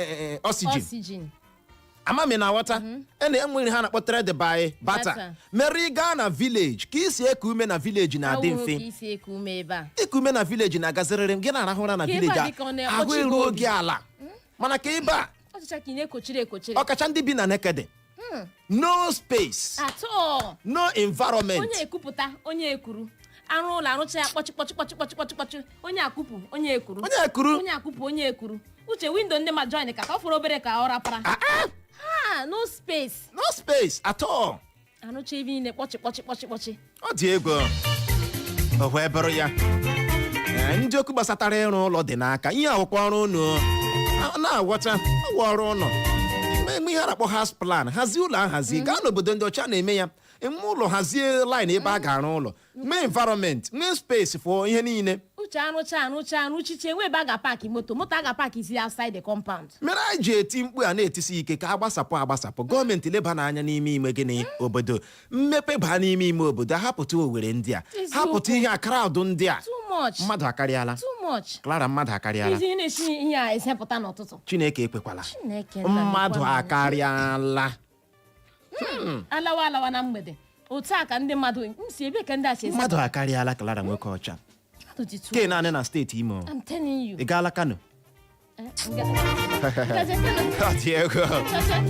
Speaker 1: Oxygen.
Speaker 2: Oxygen.
Speaker 1: Amami na aghọta ena enwere ha na-akpọ trade by barter.
Speaker 2: Barter.
Speaker 1: Mere ị gaa na village, ka isi eku ume na village na-adị
Speaker 2: Awụghị
Speaker 1: mfe.
Speaker 2: ka isi eku ume ebe a.
Speaker 1: Iku ume na village na-agazirịrị gị, na-arahụ ụra na
Speaker 2: Ka ebe a
Speaker 1: village
Speaker 2: dị ka ọ na-ekpọchi
Speaker 1: ahụ
Speaker 2: gị
Speaker 1: eruo
Speaker 2: obi.
Speaker 1: gị ala, mana ka ebe a
Speaker 2: Ọchịcha ka ị na-ekochiri ekochiri.
Speaker 1: Ọkacha ndị bi na Nekede, no space.
Speaker 2: Atọ.
Speaker 1: No environment.
Speaker 2: Onye ekwupụta, onye ekuru arụ ụlọ arụcha ya kpọchi kpọchi kpọchi kpọchi kpọchi kpọchi, onye akụpụ, onye ekuru.
Speaker 1: Onye ekuru.
Speaker 2: Onye akụpụ, onye ekuru. Uche, window ndị ma join ka ọ fọrọ obere ka ọ rapara.
Speaker 1: Ah, ah,
Speaker 2: ha, no space.
Speaker 1: No space at all.
Speaker 2: Arụcha ebe niile kpọchi kpọchi kpọchi kpọchi.
Speaker 1: Ọ dị egwu. O wee bụrụ ya. Ee, ndị okwu gbasatara ịrụ ụlọ dị n'aka, ihe akwụkwọ ọrụ unu na-aghọta ọwụ ọrụ ụlọ eme ihe a na-akpọ house plan, hazie ụlọ ahazi. Gaa n'obodo ndị ọcha na-eme ya, eme ụlọ, hazie line ebe a ga-arụ ụlọ, nwee environment, nwee space for ihe niile.
Speaker 2: Uche, arụcha arụcha arụchiche, enwe ebe a ga-apaki moto, moto a ga-apaki si outside the compound.
Speaker 1: Mere anyị ji eti mkpu a na-etisi ike ka agbasapụ agbasapụ, gọọmenti leba n'anya n'ime ime gịnị, obodo mmepe, baa n'ime ime obodo, hapụta Owere ndị a.
Speaker 2: Eziokwu.
Speaker 1: Hapụta ihe a crowd ndị a.
Speaker 2: Too much.
Speaker 1: Mmadụ akarịala.
Speaker 2: Too much.
Speaker 1: Clara, mmadụ akarịala.
Speaker 2: Izi ihe na-esi ihe a esepụta n'ụtụtụ.
Speaker 1: Chineke ekwekwala.
Speaker 2: Chineke nna,
Speaker 1: Mmadụ
Speaker 2: lekwa m anya.
Speaker 1: akarịala.
Speaker 2: Alawa alawa na mgbede, otu a ka ndị mmadụ m si ebe ka ndị a si
Speaker 1: Mmadụ akarịala, Clara nwoke ọcha.
Speaker 2: Mmadụ dị too
Speaker 1: Ke naanị na steeti Imo.
Speaker 2: I'm telling you.
Speaker 1: Ị gaala Kano?
Speaker 2: Eh, ngaje Kano.
Speaker 1: Ọ dị egwu.
Speaker 2: Chacha.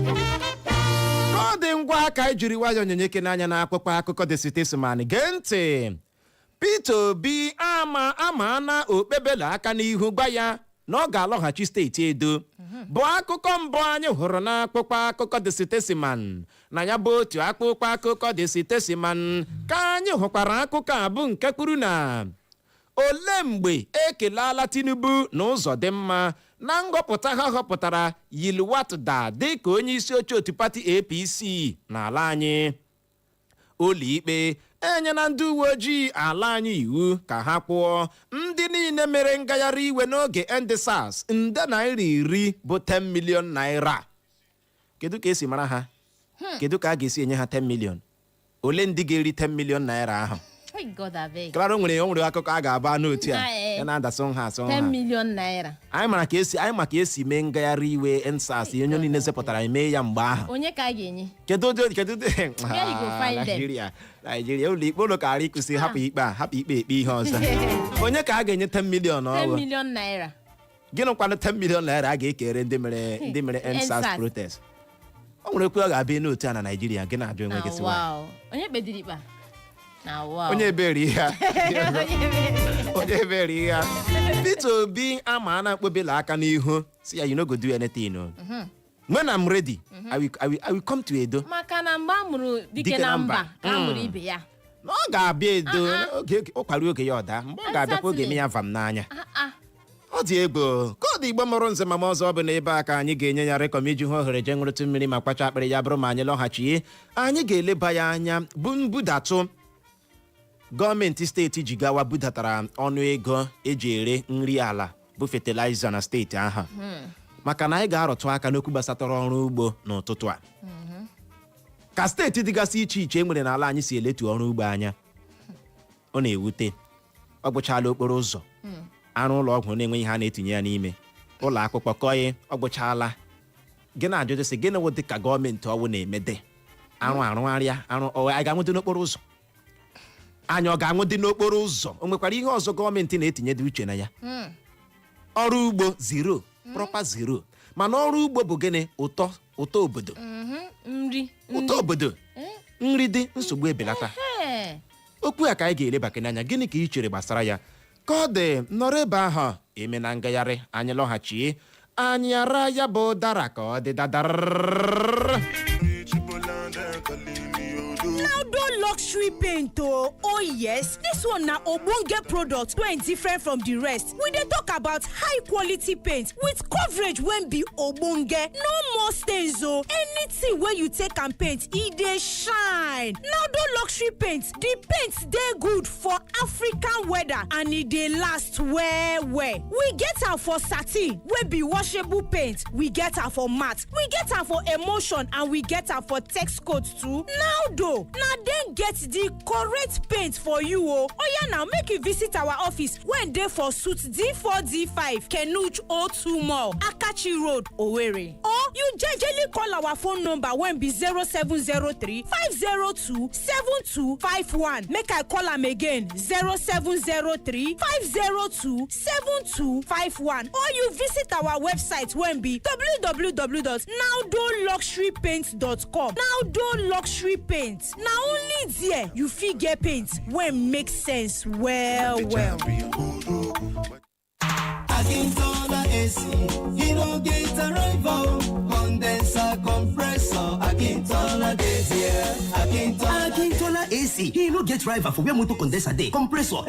Speaker 1: Ka ọ dị, ngwa, ka anyị jiri nwayọọ nyonye n'anya na akwụkwọ akụkọ The Statesman. Gee ntị, Peter Obi ama amaana okpebela aka n'ihu gwa ya na ọ ga-alọghachi steeti Edo, bụ akụkọ mbụ anyị hụrụ n'akwụkwọ akụkọ The Statesman. Na ya bụ otu akpụkpọ akụkọ The Statesman ka anyị hụkwara akụkọ a bụ nke kwuru na ole mgbe ekelala Tinubu n'ụzọ dị mma na nhọpụta ha họpụtara Yilwatda dịka onye isi oche otu pati APC n'ala anyị. Ụlọikpe enyela ndị uwe ojii ala anyị iwu ka ha kwụọ ndị niile mere ngagharị iwe n'oge EndSARS nde naira 10, bụ 10 million naira. Kedu ka esi mara ha? Kedu ka a ga-esi enye ha 10 million? Ole ndị ga-eri 10 million naira ahụ?
Speaker 2: Hey, God abeg.
Speaker 1: Clara, o nwere akụkọ a ga-aba n'otu a
Speaker 2: Ah, eh.
Speaker 1: ya na-adasụ nha asụ
Speaker 2: 10
Speaker 1: nha.
Speaker 2: million naira.
Speaker 1: Anyị mara ka esi, anyị ma ka esi mee ngagharị iwe EndSARS, onye niile zepụtara eme ya mgbe ahụ.
Speaker 2: Onye ka a ga-enye?
Speaker 1: Kedu ụdị
Speaker 2: Where you go find them?
Speaker 1: Naijiria, Naijiria, ụlọ ikpe, ụlọ kara ịkwụsị, hapụ ikpe a, hapụ ikpe, ekpe ihe ọzọ. Onye ka a ga-enye 10 million?
Speaker 2: 10
Speaker 1: Ọrụ
Speaker 2: million naira.
Speaker 1: gịnị kwanụ? 10 million naira a ga-ekere ndị mere EndSARS
Speaker 2: EndSARS.
Speaker 1: protest. O nwere okwu ọ ga-abịa n'otu a na Naijiria, gị na-ajụ onwe
Speaker 2: Na
Speaker 1: gị sị, "Why?"
Speaker 2: wow. Onye kpediri ikpe a? Na wow.
Speaker 1: Onye ebere ihe a?
Speaker 2: Onye ebere.
Speaker 1: Onye ebere ihe a? Peter Obi ama na akpọbela aka n'ihu, si ya, "You no go do anything o. When I'm ready, I will come to Edo."
Speaker 2: Maka na mgbe a mụrụ dike
Speaker 1: Dike
Speaker 2: na
Speaker 1: na
Speaker 2: mba,
Speaker 1: mba.
Speaker 2: ka a mụrụ ibe ya.
Speaker 1: Na ọ ga-abịa Edo.
Speaker 2: Ah, ah.
Speaker 1: Oge ụkwara oge ya ọda, mgbe ọ ga-abịakwa oge eme ya vam n'anya.
Speaker 2: Ah, ah.
Speaker 1: Ọ dị egwu ka ọ dị. Igbo mụrụ nze ma ọzọ, ọ bụ n'ebe a ka anyị ga-enye ya rekọm iji hụ ohere jee ṅụrụtụ mmiri ma kpacha akpịrị. Ya bụrụ ma anyị lọghachie, anyị ga-eleba ya anya bụ mbudatụ gọọmenti steeti Jigawa budatara ọnụ ego eji ere nri ala bụ fertilizer na steeti ahụ, maka na anyị ga-arụtụ aka n'okwu gbasatara ọrụ ugbo n'ụtụtụ a, ka steeti dịgasị iche iche e nwere n'ala anyị si eletu ọrụ ugbo anya. Ọ na-ewute. Ọ gwụchala okporo ụzọ, arụ ụlọ ọgwụ na-enweghị ihe a na-etinye ya n'ime, ụlọ akwụkwọ kọghị. Ọ gwụchala gị na-ajụjụ sị gịnị wụ dị ka gọọmenti ọwụ na-emede arụ arụgharịa arụ ọ anyị ga-anwụdị n'okporo ụzọ anyị, ọ ga-anwụdị n'okporo ụzọ. O nwekwara ihe ọzọ gọọmenti na-etinye dị uche na ya. Ọrụ ugbo zero, proper zero. Mana ọrụ ugbo bụ gịnị? Ụtọ ụtọ obodo.
Speaker 2: Nri.
Speaker 1: Ụtọ obodo, nri dị, nsogbu ebelata.
Speaker 2: Ee.
Speaker 1: Okwu a ka anyị ga-elebakene anya. Gịnị ka ị chere gbasara ya? Ka ọ dị, nọrọ ebe ahụ eme na ngagharị. Anyị lọghachie, anyị ara ya bụ ụdara ka ọ dị dadara.
Speaker 3: Naldo Luxury Paint o. Oh yes, this one na ogbonge product wey different from the rest. We dey talk about high quality paint with coverage wey be ogbonge. No more stains o. Anything wey you take am paint, e dey shine. Naldo Luxury Paint, the paint dey good for African weather and e dey last well well. We get am for satin wey be washable paint, we get am for matte, we get am for emulsion and we get am for tex coat too. Naldo na dem get the correct paint for you o. Oya now, make you visit our office wey dey for Suite D4 D5, Kenuch O2 Mall, Akachi Road, Owerri. Or you jejely call our phone number wey be 0703 502 7251. Make I call am again: 0703 502 7251. Or you visit our website wey be www.naldoluxurypaint.com. Naldo Luxury Paint, na only there you fit get paint wey make sense well well.
Speaker 4: Akintola AC, he no get a rival. Condenser, compressor, Akintola dey there. Akintola.
Speaker 5: Akintola AC, he no get rival for where motor condenser dey, compressor,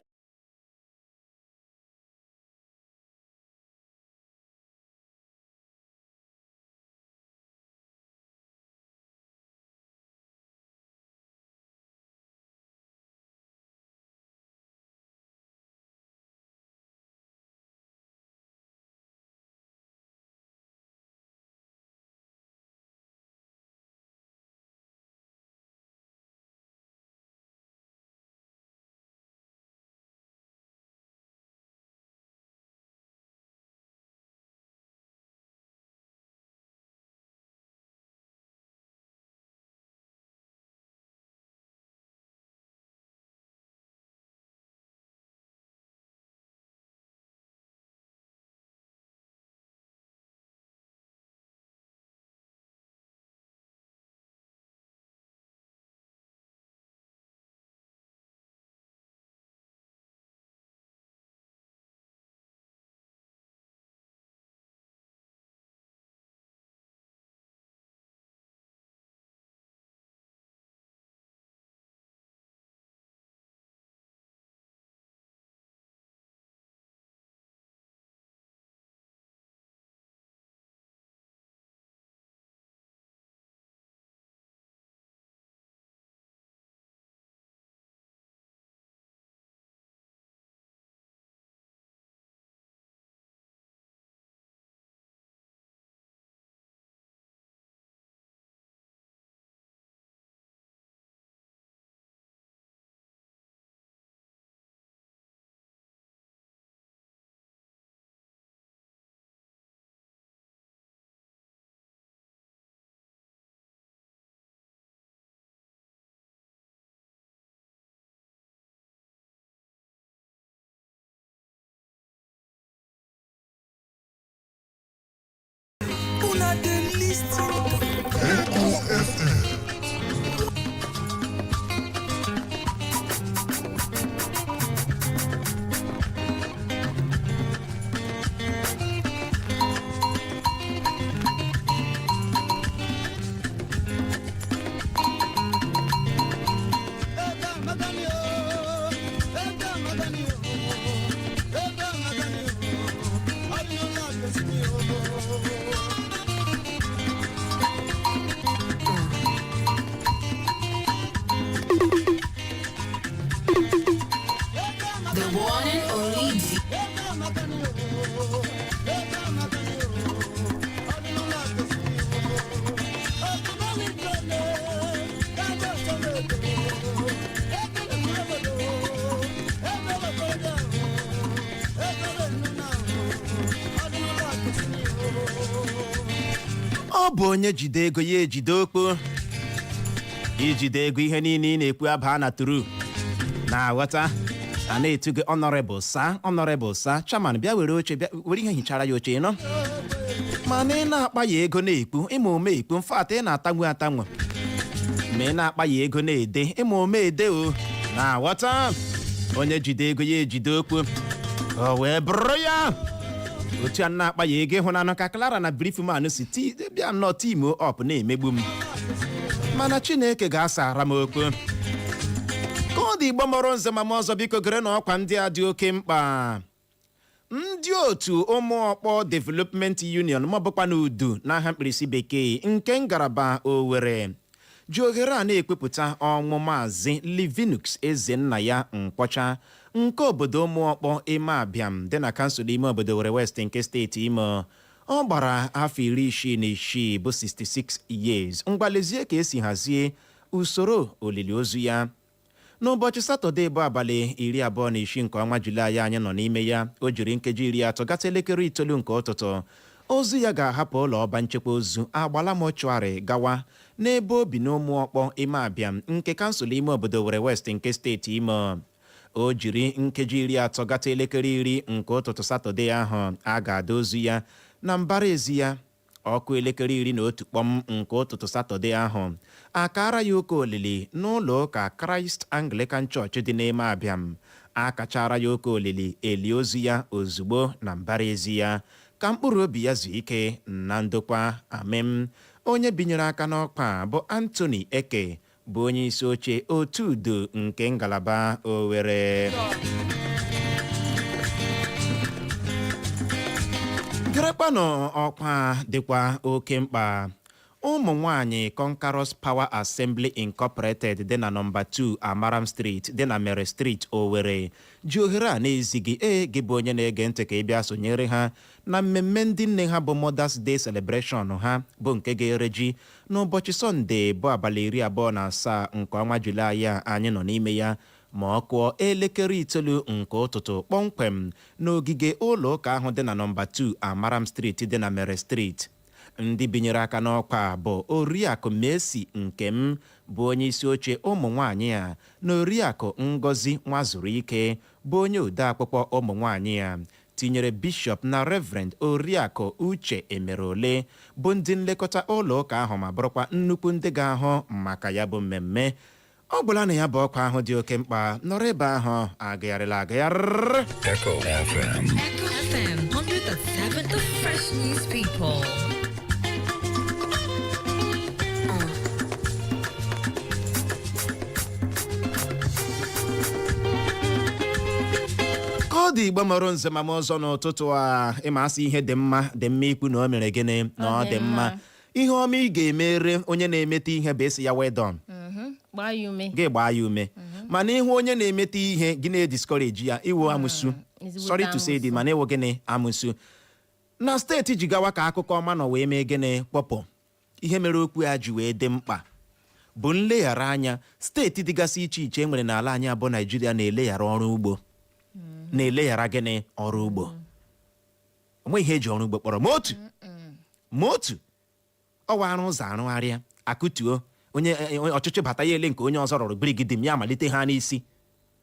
Speaker 4: Una dey listen to
Speaker 6: Echo FM.
Speaker 1: Ọ bụ onye jide ego ya ejide okpo. Ijide ego, ihe niile ị na-ekwu abaa na turu na-aghọta. A na-etu gị honorable sir, honorable sir, chairman, bịa were oche, bịa were ihe hichara ya oche nọ. Mana ị na-akpa ya ego na-ekpu ịma ome ekpu mfat, ị na-atanwu atanwu. Ma ị na-akpa ya ego na-ede ịma ome ede o na-aghọta. Onye jide ego ya ejide okwu, o wee bụrụ ya otu a na-akpa ya ego. Ịhụnanụ ka Clara na Briefman si bịa nnọọ team up na-emegbu m, mana Chineke ga-asara m okwu. Ka ọ dị, Igbo mọrọ nze ma m ọzọ, biko gere na ọkwa ndị a dị oke mkpa. Ndị otu Ụmụọkpọ Development Union, maọbụkwa n'udu n'aha mkpirisi bekee, nke ngalaba Owerri ji ohere a na-ekwupụta ọnwụ Maazị Livinus Ezenna ya Nkwọcha nke obodo Ụmụọkpọ Ime Abịam dị na kansụl ime obodo Owerri West nke steeti Imo. Ọ gbara afọ 66 bụ 66 years. Ngwalezie ka esi hazie usoro olili ozu ya. N'ụbọchị Satọde bụ abalị 26 nke ọnwa Julaị anyị nọ n'ime ya, o jiri nkeji 30 gata elekere 9 nke ụtụtụ, ozu ya ga-ahapụ ụlọ ọba nchekwa ozu Agbala Mortuary gawa n'ebe o bi n'Ụmụọkpọ Ime Abịam nke kansụl ime obodo Owerri West nke steeti Imo. O jiri nkeji 30 gata elekere 10 nke ụtụtụ Satọde ahụ, a ga-ada ozu ya na mbara ezi ya. Ọkụ elekere 11 kpọm nke ụtụtụ Satọde ahụ, akara ya ụka olili n'ụlọ ụka Christ Anglican Church dị n'ime Abịam. Akachara ya ụka olili, eli ozu ya ozugbo na mbara ezi ya. Ka mkpụrụ obi ya zuo ike na ndokwa, amen. Onye binyere aka n'ọkwa bụ Anthony Eke, bụ onye isi oche otu udo nke ngalaba Owerri. Gerekwanụ ọkwa dịkwa oke mkpa. Ụmụ nwanyị Conquerors Power Assembly Incorporated dị na nọmba 2 Amaram Street dị na Mere Street, Owerri ji ohere a na-ezighị ee gị bụ onye na-ege ntị ka ị bịa sonyere ha na mmemme ndị nne ha bụ Mothers Day Celebration ha, bụ nke ga-ere ji n'ụbọchị Sọnde bụ abalị 27 nke ọnwa Julaị a anyị nọ n'ime ya, ma ọ kụọ elekere 9 nke ụtụtụ kpọmkwem n'ogige ụlọ ụka ahụ dị na nọmba 2 Amaram Street dị na Mere Street. Ndị binyere aka n'ọkwa bụ Oriakụ Messi Nkem, bụ onye isi oche ụmụ nwanyị a, na Oriakụ Ngozi Nwazuru Ike, bụ onye odeakwụkwọ ụmụ nwanyị a, tinyere Bishọp na Reverend Oriakụ Uche Emerole, bụ ndị nlekọta ụlọ ụka ahụ ma bụrụkwa nnukwu ndị ga-ahụ maka ya bụ mmemme. Ọ gwụla na ya bụ ọkwa ahụ dị oke mkpa. Nọrọ ebe ahụ, agagharịla agagharị.
Speaker 6: Echo FM.
Speaker 7: Echo FM 100.7, the fresh news people.
Speaker 1: Ka ọ dị, Igbo mụrụ nze ma m ọzọ, n'ụtụtụ a, ịma asị ihe dị mma dị mma ikwu na o mere gịnị, na ọ dị mma. Ihe ọma ị ga-emere onye na-emete ihe bụ esi ya well done.
Speaker 2: Gbaa ya ume.
Speaker 1: Gị gbaa ya ume. Mana ịhụ onye na-emete ihe, gị na-ediscourage ya, iwu amụsu.
Speaker 2: Ezigbote.
Speaker 1: Sorry to say this, mana ịwụ gịnị? Amụsu. Na steeti Jigawa ka akụkọ ọma nọ wee mee gịnị? Kpọpụ. Ihe mere okwu ya ji wee dị mkpa bụ nleghara anya steeti dịgasị iche iche e nwere n'ala anyị abụ Naijiria na-eleghara ọrụ ugbo, na-eleghara gịnị? Ọrụ ugbo. Onwe ihe eji ọrụ ugbo kpọrọ ma otu ma otu ọwa arụ ụzọ arụgharịa akụtuo onye ọchịchị bata, ya ele nke onye ọzọ rụrụ gbirigidim, ya amalite ha n'isi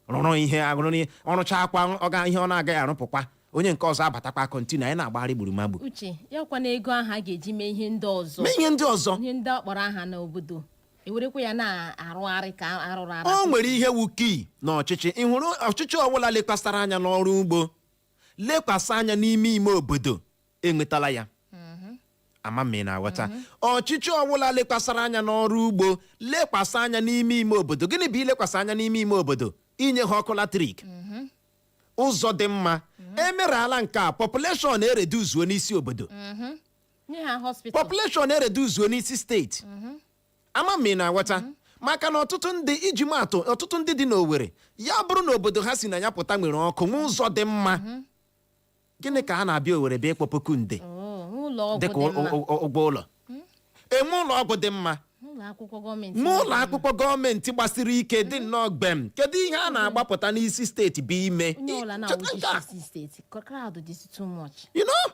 Speaker 1: rụrụ ihe arụrụ ihe, ọrụcha akwa ọ ga ihe ọ na-agaghị arụpụkwa, onye nke ọzọ abatakwa, continue. Anyị na-agbagharị gburugburu.
Speaker 2: Uche ya kwa na ego ahụ a ga-eji mee ihe ndị ọzọ.
Speaker 1: Mee ihe ndị ọzọ.
Speaker 2: Ihe ndị ọ kpọrọ aha n'obodo, ewerekwa ya na-arụgharị ka arụrụ arụ.
Speaker 1: O nwere ihe wu kii na ọchịchị. Ị hụrụ ọchịchị ọbụla lekwasara anya n'ọrụ ugbo, lekwasị anya n'ime ime obodo, enwetala ya. Ama m ị na-aghọta. Ọchịchị ọbụla lekwasara anya n'ọrụ ugbo, lekwasị anya n'ime ime obodo. Gịnị bụ ilekwasị anya n'ime ime obodo? Inye ha ọkụ latrik, ụzọ dị mma. Emerala nke a, population ereduzuo n'isi obodo.
Speaker 2: Nye ha hospital.
Speaker 1: Population ereduzuo n'isi steeti. Ama m ị na-aghọta. Maka na ọtụtụ ndị, iji maatụ, ọtụtụ ndị dị n'Owerri, ya bụrụ na obodo ha si na ya pụta nwere ọkụ n'ụzọ dị mma, gịnị ka a na-abịa Owerri bịa ịkpọ puku nde?
Speaker 2: Oh, ụlọ ọgwụ
Speaker 1: dịka
Speaker 2: dị mma.
Speaker 1: Ụgwọ ụlọ, enwe ụlọ ọgwụ dị mma,
Speaker 2: ụlọ akwụkwọ gọọmenti.
Speaker 1: ma ụlọ akwụkwọ gọọmenti gbasiri ike dị nnọọ gbem. Kedu ihe a na-agbapụta n'isi steeti bụ ime?
Speaker 2: Onye ọbụla
Speaker 1: Cheta nke a.
Speaker 2: na-awụchi steeti, crowd dị too much.
Speaker 1: You know?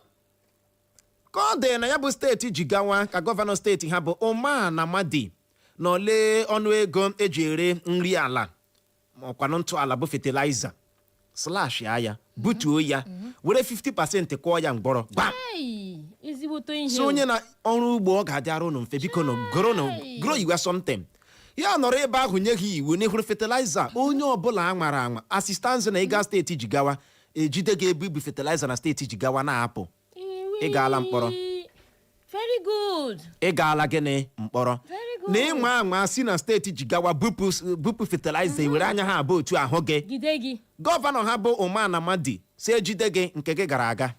Speaker 1: Ka ọ dị na ya bụ steeti Jigawa, ka gọvanọ steeti ha bụ Umar Namadi na ole ọnụego eji ere nri ala, ma ọkwanụ ntọala bụ fertilizer, slash ya, butuo ya, were 50% kụọ ya mgbọrọ gbam.
Speaker 2: Hey, ezigbote ihe.
Speaker 1: So onye na ọrụ ugbo, ọ ga-adịara unu mfe. Biko nụ, goro nụ, goro iwe something. Ya nọrọ ebe ahụ nye gị iwu n'ihuru fertilizer, onye ọbụla anwara anwa assistance na ịga steeti Jigawa, ejide gị ebu ibu fertilizer na steeti Jigawa na-apụ, ị gaala mkpọrọ.
Speaker 2: Very good.
Speaker 1: Ị gaala gịnị? Mkpọrọ.
Speaker 2: Very good.
Speaker 1: Na ịnwa anwa si na steeti Jigawa bupụ fertilizer, were anya ha abụọ otu ahụ gị.
Speaker 2: Gide gị.
Speaker 1: Gọvanọ ha bụ Umar Namadi si ejide gị, nke gị gara aga,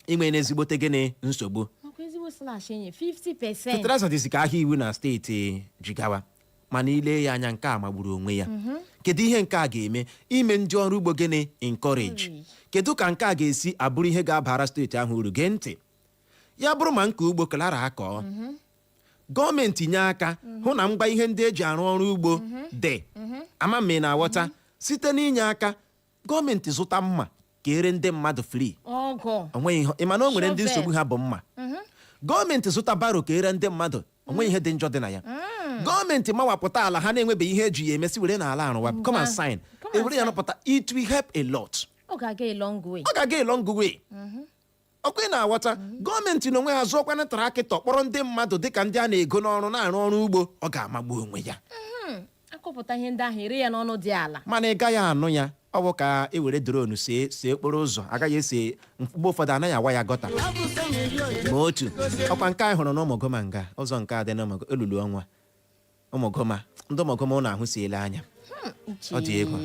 Speaker 1: inwe n'ezigbote gịnị? Nsogbu.
Speaker 2: Makwa ezigbo slash enye 50%.
Speaker 1: Fertilizer dịzị ka ahịa iwu na steeti Jigawa, mana ile ya anya, nke a magburu onwe ya. Kedu ihe nke a ga-eme ime ndị ọrụ ugbo gịnị? Encourage.
Speaker 2: Encourage.
Speaker 1: Kedu ka nke a ga-esi abụrụ ihe ga-abara steeti ahụ uru? Gee ntị, ya bụrụ ma nke ugbo Clara akọọ, gọọmenti nye aka hụ na ngwa ihe ndị eji arụ ọrụ ugbo dị ama m. Ị na-aghọta? Site n'inye aka gọọmenti zụta mma ka ere ndị mmadụ free.
Speaker 2: Ọgọ.
Speaker 1: Onweghị ihe ị ma na o nwere ndị
Speaker 2: Shovel.
Speaker 1: nsogbu ha bụ mma. Gọọmenti zụta barrow ka ere ndị mmadụ, onweghị ihe dị njọ dị na ya. Gọọmenti mawapụta ala ha na-enwebeghị ihe eji ya emesi, were n'ala arụwa, come and sign.
Speaker 2: Come and
Speaker 1: ewere ya
Speaker 2: sign.
Speaker 1: rụpụta. It will help a lot.
Speaker 2: Ọ ga-aga a long way.
Speaker 1: Ọ ga-aga a long way. Ọkwa ị na-aghọta? Gọọmenti n'onwe ha zụọkwana tractor, kpọrọ ndị mmadụ dịka ndị a na-ego n'ọrụ na-arụ ọrụ ugbo, ọ ga-amagbu onwe ya.
Speaker 2: Akọpụta ihe ndị ahụ, ere ya n'ọnụ dị ala.
Speaker 1: Mana ị gaghị anụ ya. Ọ bụ ka e were drone see okporo ụzọ, agaghị ese. Mgbe ụfọdụ anaghị awa ya gutter ma otu ọkwa. Nke anyị hụrụ na Ụmụgoma, nga ụzọ nke a dị n'Ụmụgo olulu ọnwa Ụmụgoma, ndị Ụmụgoma ụnụ ahụ siela anya. Ọ dị egwu.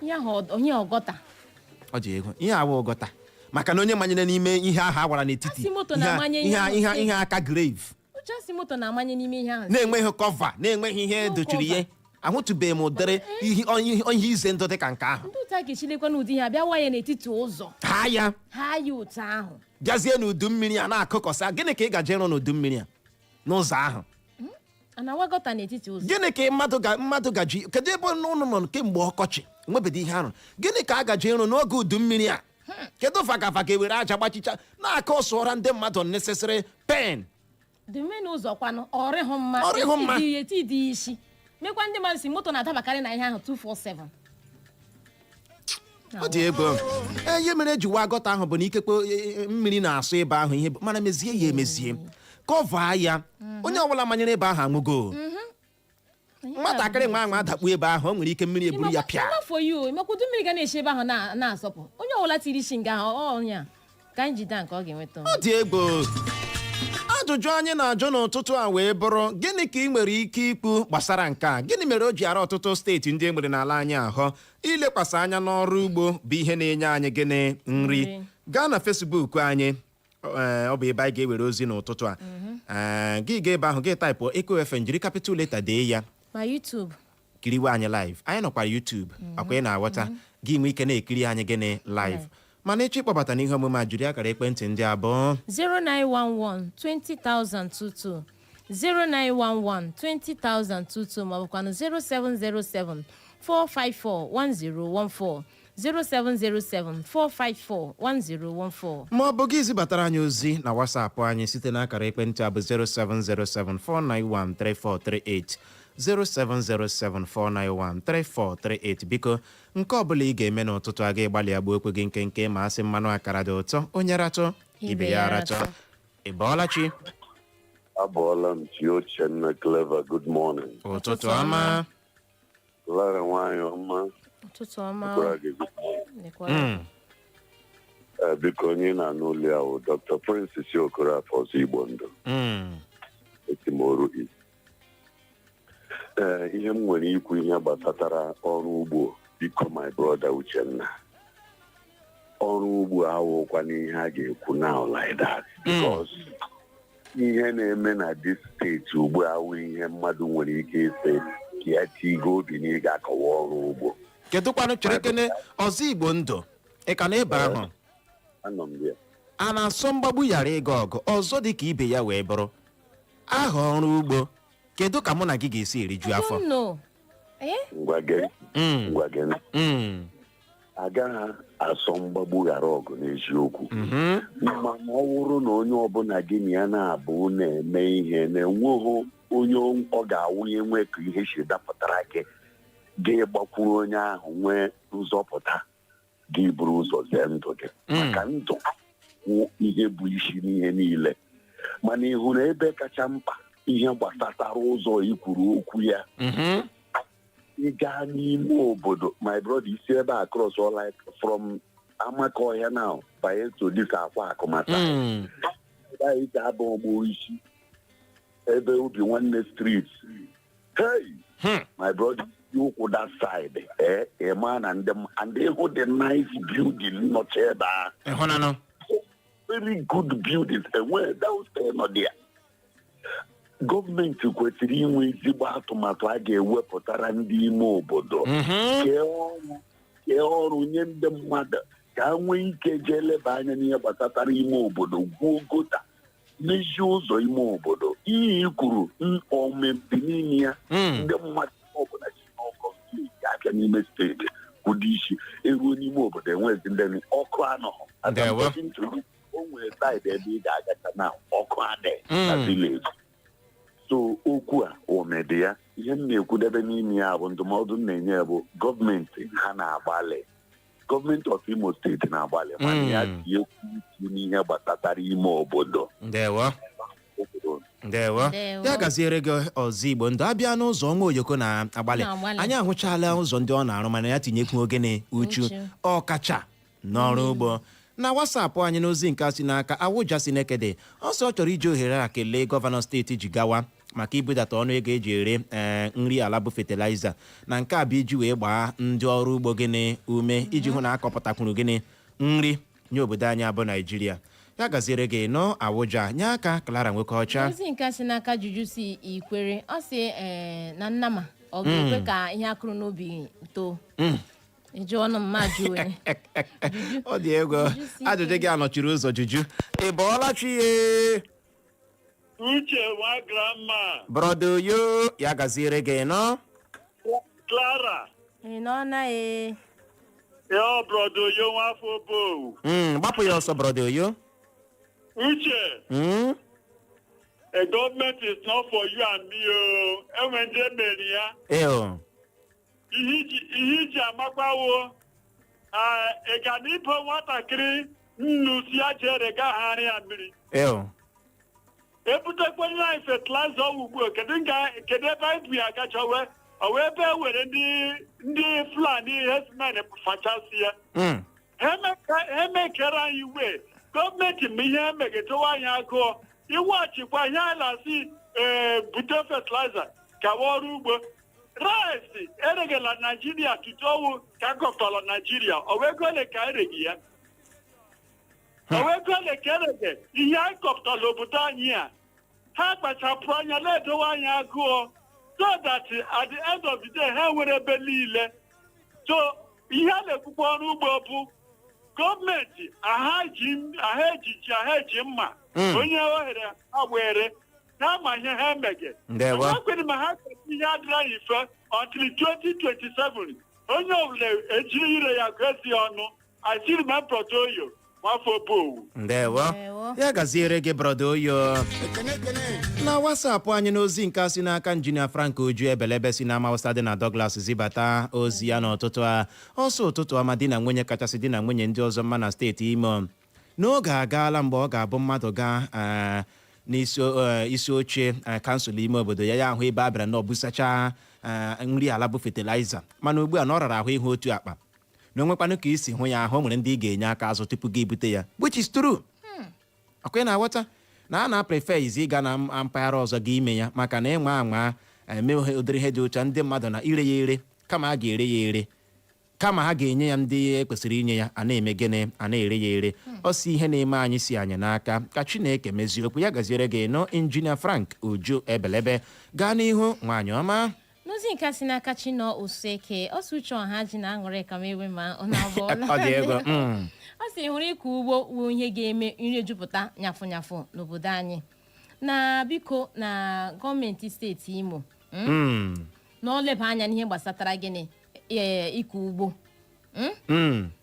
Speaker 2: Ihe ahụ onye ọgọta.
Speaker 1: Ọ dị egwu. Ihe awa gutter, maka na onye manyere n'ime ihe ahụ awara n'etiti
Speaker 2: Asị moto
Speaker 1: ihe
Speaker 2: na-amanye
Speaker 1: ihe
Speaker 2: ihe ahụ
Speaker 1: ihe ihe aka grave.
Speaker 2: Uche, asị moto na-amanye n'ime ihe ahụ.
Speaker 1: Na-enweghị cover, na-enweghị ihe
Speaker 2: No
Speaker 1: dochiri
Speaker 2: cover.
Speaker 1: ihe. Ahụtụbeghị m ụdịrị ihe ize ndụ dị ka nke ahụ.
Speaker 2: Ndị otu a ga-echilekwa n'ụdị ihe abịa wa ya n'etiti ụzọ.
Speaker 1: Ha ya.
Speaker 2: Ha ya otu ahụ.
Speaker 1: Bịazie n'udu mmiri a na-akụkọsa. Gịnị ka ị gaje ịrụ n'udu mmiri a n'ụzọ ahụ?
Speaker 2: A na-awa gutter n'etiti ụzọ.
Speaker 1: Gịnị ka mmadụ gaji? Kedu ebe ụnụ nọ kemgbe ọkọchị enwebeghị ihe arụ? Gịnị ka a gaji ịrụ n'oge udu mmiri a? Kedu faka ewere aja gbachicha na-aka ọsụọra ndị mmadụ unnecessary pain?
Speaker 2: Dume n'ụzọ kwanụ, ọrịhụ mma.
Speaker 1: Ọrịhụ mma.
Speaker 2: Eti dị eti dị isi mekwa ndị mmadụ si moto na-adabakarị na ihe ahụ 247.
Speaker 1: Ọ dị ego. Ee, ihe mere eji wa gutter ahụ bụ na ikekwe mmiri na-asụ ebe ahụ ihe mana mezie ya emezie, cover ya. Onye ọbụla manyere ebe ahụ anwụgo. Nwatakịrị nwa anwa adakpu ebe ahụ, o nwere ike mmiri eburu ya pịa.
Speaker 2: Afọ yi o emekwa udu mmiri ga na-esi ebe ahụ na-asọpụ onye ọbụla tiri isi nga ahụ ọnya ka anyị jide nke ọ ga-enweta.
Speaker 1: Ọ dị egwu. Ajụjụ anyị na-ajụ n'ụtụtụ a wee bụrụ, gịnị ka ị nwere ike ikwu gbasara nke a? Gịnị mere o ji ara ọtụtụ steeti ndị e nwere n'ala anyị ahụ ilekwasị anya n'ọrụ ugbo bụ ihe na-enye anyị gịnị? Nri.
Speaker 2: Nri.
Speaker 1: Gaa na Facebook anyị, ee, ọ bụ ebe anyị ga-ewere ozi n'ụtụtụ a. Ee, gị gaa ebe ahụ, gị type Echo FM, jiri capital letter dee ya.
Speaker 2: Ma YouTube.
Speaker 1: Kiriwe anyị live. Anyị nọkwara YouTube, akwa ị na-aghọta? Gị nwee ike na-ekiri anyị gịnị? Live. Mana ịchọ ịkpọbata n'ihe omume a, jiri akara ekwentị ndị abụọ:
Speaker 2: 0911 20022, 0911 20022, maọbụkwanụ 0707 454 1014, 0707 454 1014.
Speaker 1: Ma ọ bụ gị zibatara anyị ozi na WhatsApp anyị site n'akara ekwentị a bụ 07074913438, 07074913438. Biko, nke ọbụla ị ga-eme n'ụtụtụ a, ga-egbalị agba okwe gị nkenke, ma asị mmanụ akara dị ụtọ, onye ratụ ibe ya aratụ. Ị bọọla chi?
Speaker 6: Abọọla m chi. Uchenna, Clever, good morning.
Speaker 1: Ụtụtụ ọma.
Speaker 6: Clara nwanyị ọma.
Speaker 2: Ụtụtụ ọma.
Speaker 6: Gwara gị good morning.
Speaker 2: Dịkwa.
Speaker 6: Ee, biko, onye na-anụ olu ya wụ Dr. Prince si Okorafor ọzọ Igbo ndụ. Etimoru East. Ee, ihe m nwere ikwu ihe gbasatara ọrụ ugbo, biko, my brother Uchenna, ọrụ ugbo awụkwa n'ihe a ga-ekwu now like that, because ihe na-eme na this steeti ugbu a awụ ihe mmadụ nwere ike ịsị ka ya tigo obi na ị ga-akọwa ọrụ ugbo.
Speaker 1: Kedụkwanụ? Chere kene ọzọ. Igbo ndụ, ị ka na ebe ahụ?
Speaker 6: Anọ m ya.
Speaker 1: A na-asọ mgbagbu ghara ịga ọgụ ọzọ dị ka ibe ya wee bụrụ aha ọrụ ugbo. Kedu ka mụ na gị ga-esi eriju afọ?
Speaker 2: I don't know. Eh?
Speaker 6: Ngwa gee. Ngwa gee. Agaghị Asọ mgbagbu ghara ọgụ n'eziokwu. Ma ọ wụrụ na onye ọbụla gị na ya na-abụ na-eme ihe na-enweghị onye ọ ga-awụnye nwe ka ihe si dapụtara gị, gị gbakwuru onye ahụ nwee nzọpụta gị, buru ụzọ zee ndụ gị, maka ndụ wụ ihe bụ isi n'ihe niile. Mana ị hụrụ ebe kacha mkpa, ihe gbasatara ụzọ ikwuru okwu ya, ị gaa n'ime obodo, my brother, isi ebe a cross all like from Amakọhịa now banye to this Akwa Akụmata, ebe anyị ga-aba ọgbọ isi ebe Obi Nwanne Street, hey, my brother, isi ụkwụ that side, ee, ị maa na ndị and ịhụ the nice building nọcha ebe ahụ.
Speaker 1: Ịhụnanụ.
Speaker 6: Very good buildings enwee downstairs nọ there. Gọọmenti kwesịrị inwe ezigbo atụmatụ a ga-ewepụtara ndị ime obodo, kee ọrụ, kee ọrụ nye ndị mmadụ ka ha nwee ike jee leba anya n'ihe gbasatara ime obodo, gwuo gutter, mezie ụzọ ime obodo. Ihe i kwuru, omempi n'ime ya. Ndị mmadụ ọbụla si n'ọkọ steeti abịa n'ime steeti kwụdo isi eruo n'ime obodo, enwezi ndị ọkụ anọghọ. As I'm talking to you, o nwere side ebe ị ga-agacha na ọkụ adị na village. So okwu a omedi ya, ihe m na-ekwudebe n'ime ya bụ ndụmọdụ m na-enye ya bụ gọọmenti ha na-agbalị, gọọmenti of Imo Steeti na-agbalị, mana ya tinyekwu uchu n'ihe gbasatara ime obodo.
Speaker 1: Ndewo.
Speaker 6: Obodo.
Speaker 1: Ndewo.
Speaker 2: Ndewo.
Speaker 1: Ya gaziere gị. Ọzọ Igbo ndụ, abịa n'ụzọ ọnwa oyoko na-agbalị.
Speaker 2: Na-agbalị.
Speaker 1: Anyị ahụchala ụzọ ndị ọ na-arụ, mana ya tinyekwu ogene uchu,
Speaker 2: Uchu.
Speaker 1: ọkacha n'ọrụ ugbo. Na WhatsApp anyị, n'ozi nke a si n'aka Awụja si nekede ọsọ, ọ chọrọ iji ohere a kelee gọvanọ steeti Jigawa maka ibudata ọnụ ego eji ere nri ala bụ fertilizer, na nke a bụ iji wee gbaa ndị ọrụ ugbo gịnị ume, iji hụ na akọpụtakwuru gịnị nri nye obodo anyị abụ Naijiria. Ya gaziere gị nọ, Awụja. Nye aka Clara nwoke ọcha.
Speaker 2: Ozi nke si n'aka Juju si Ikwere, ọ si ee na nnama ọ ga-ekwe ka ihe akụrụ n'ubi too. Ịjụ ọnụ mma jụ onye.
Speaker 1: Ọ dị egwu.
Speaker 2: Juju si
Speaker 1: Ajụjụ gị anọchiri ụzọ. Juju, ị bọọla chi ye?
Speaker 8: Uche nwa grandma.
Speaker 1: Brother Oyo, ya gaziere gị nọ.
Speaker 8: Clara.
Speaker 2: Ị nọ na ee.
Speaker 8: Ya brother Oyo nwafọ Obowu.
Speaker 1: Gbapụ ya ọsọ, brother Oyo.
Speaker 8: Uche, a government is not for you and me o. Enwe ndị emere ya.
Speaker 1: Eo.
Speaker 8: Ihe iji amakwawo. Ị ga na ibo nwatakịrị nnu si ya jere gagharị ya mmiri.
Speaker 1: Eo.
Speaker 8: Ebutekwanye anyị fertilizer ọwụ ugbu a, kedu ebe anyị bu ya agacha wee ọ wee ebe e were ndị Fulani herdsmen fachasị ya. Ha emekere anyị wee gọọmenti ma ihe emegetowa anyị agụọ iweghachikwa ihe a na-asị ee, bute fertilizer kawa ọrụ ugbo. Rice eregela Naijiria tutu ọwụ ka akọpụtara Naijiria, ọ wee ego ole ka ereghị ya? Ọ wee ego ole ka erege ihe anyị kọpụtara obodo anyị a? Ha kpachapụrụ anya na-edowe anyị agụọ so that at the end of the day ha nwere ebe niile. So ihe a na-ekwukwa, ọrụ ugbo bụ gọọmenti aha ji aha ejiji aha eji mma. Onye ohere ha were na-ama ihe ha emege.
Speaker 1: Ndewo.
Speaker 8: Ha kwere ma ha kwere ihe adịrị anyị mfe until 2027, onye ọbụla ejiri ire ya gosi ọnụ asịrị ma brother Oyo nwafọ Obowu.
Speaker 1: Ndewo.
Speaker 2: Ndewo.
Speaker 1: Ya gaziere gị, brother Oyo. Na WhatsApp anyị, n'ozi nke a si n'aka injinia Frank Oju Ebelebe si na Amawusa dị na Douglas zibata ozi ya n'ụtụtụ a. Ọsọ ụtụtụ ọma, di na nwunye kachasị di na nwunye ndị ọzọ mma na steeti Imo. N'oge agaala mgbe ọ ga-abụ mmadụ gaa n'isi isi oche kansụl ime obodo ya, ya ahụ ebe a bịara na ọbụsacha nri ala bụ fertilizer, mana ugbu a na ọ rara ahụ ịhụ otu akpa na onwekwanụ ka isi hụ ya ahụ. O nwere ndị ị ga-enye aka azụ tupu gị bute ya, which is true. Ọkwa ị na-aghọta na a na-prefer izi ịga na mpaghara ọzọ gị ime ya, maka na ịnwa anwa eme ụdịrị ihe dị ụcha, ndị mmadụ na ire ya ere, kama a ga-ere ya ere, kama ha ga-enye ya ndị ekwesịrị inye ya, a na-eme gịnị? A na-ere ya ere. Ọ si ihe na-eme anyị si anyị n'aka, ka Chineke mezie okwu. Ya gaziere gị nụ, injinia Frank Uju Ebelebe. Gaa n'ihu, nwaanyị ọma.
Speaker 2: N'ozi nke si n'aka Chinọ Oseke, ọsọ uche ọha ji na aṅụrị ka m ewe ma ọ na-abụọla.
Speaker 1: Ọ dị ego.
Speaker 2: Ọ sị hụrụ ịkọ ugbo wu ihe ga-eme nri ejupụta nyafụ nyafụ n'obodo anyị, na biko na gọọmenti steeti Imo na ọ leba anya n'ihe gbasatara gịnị, ee, ịkọ ugbo.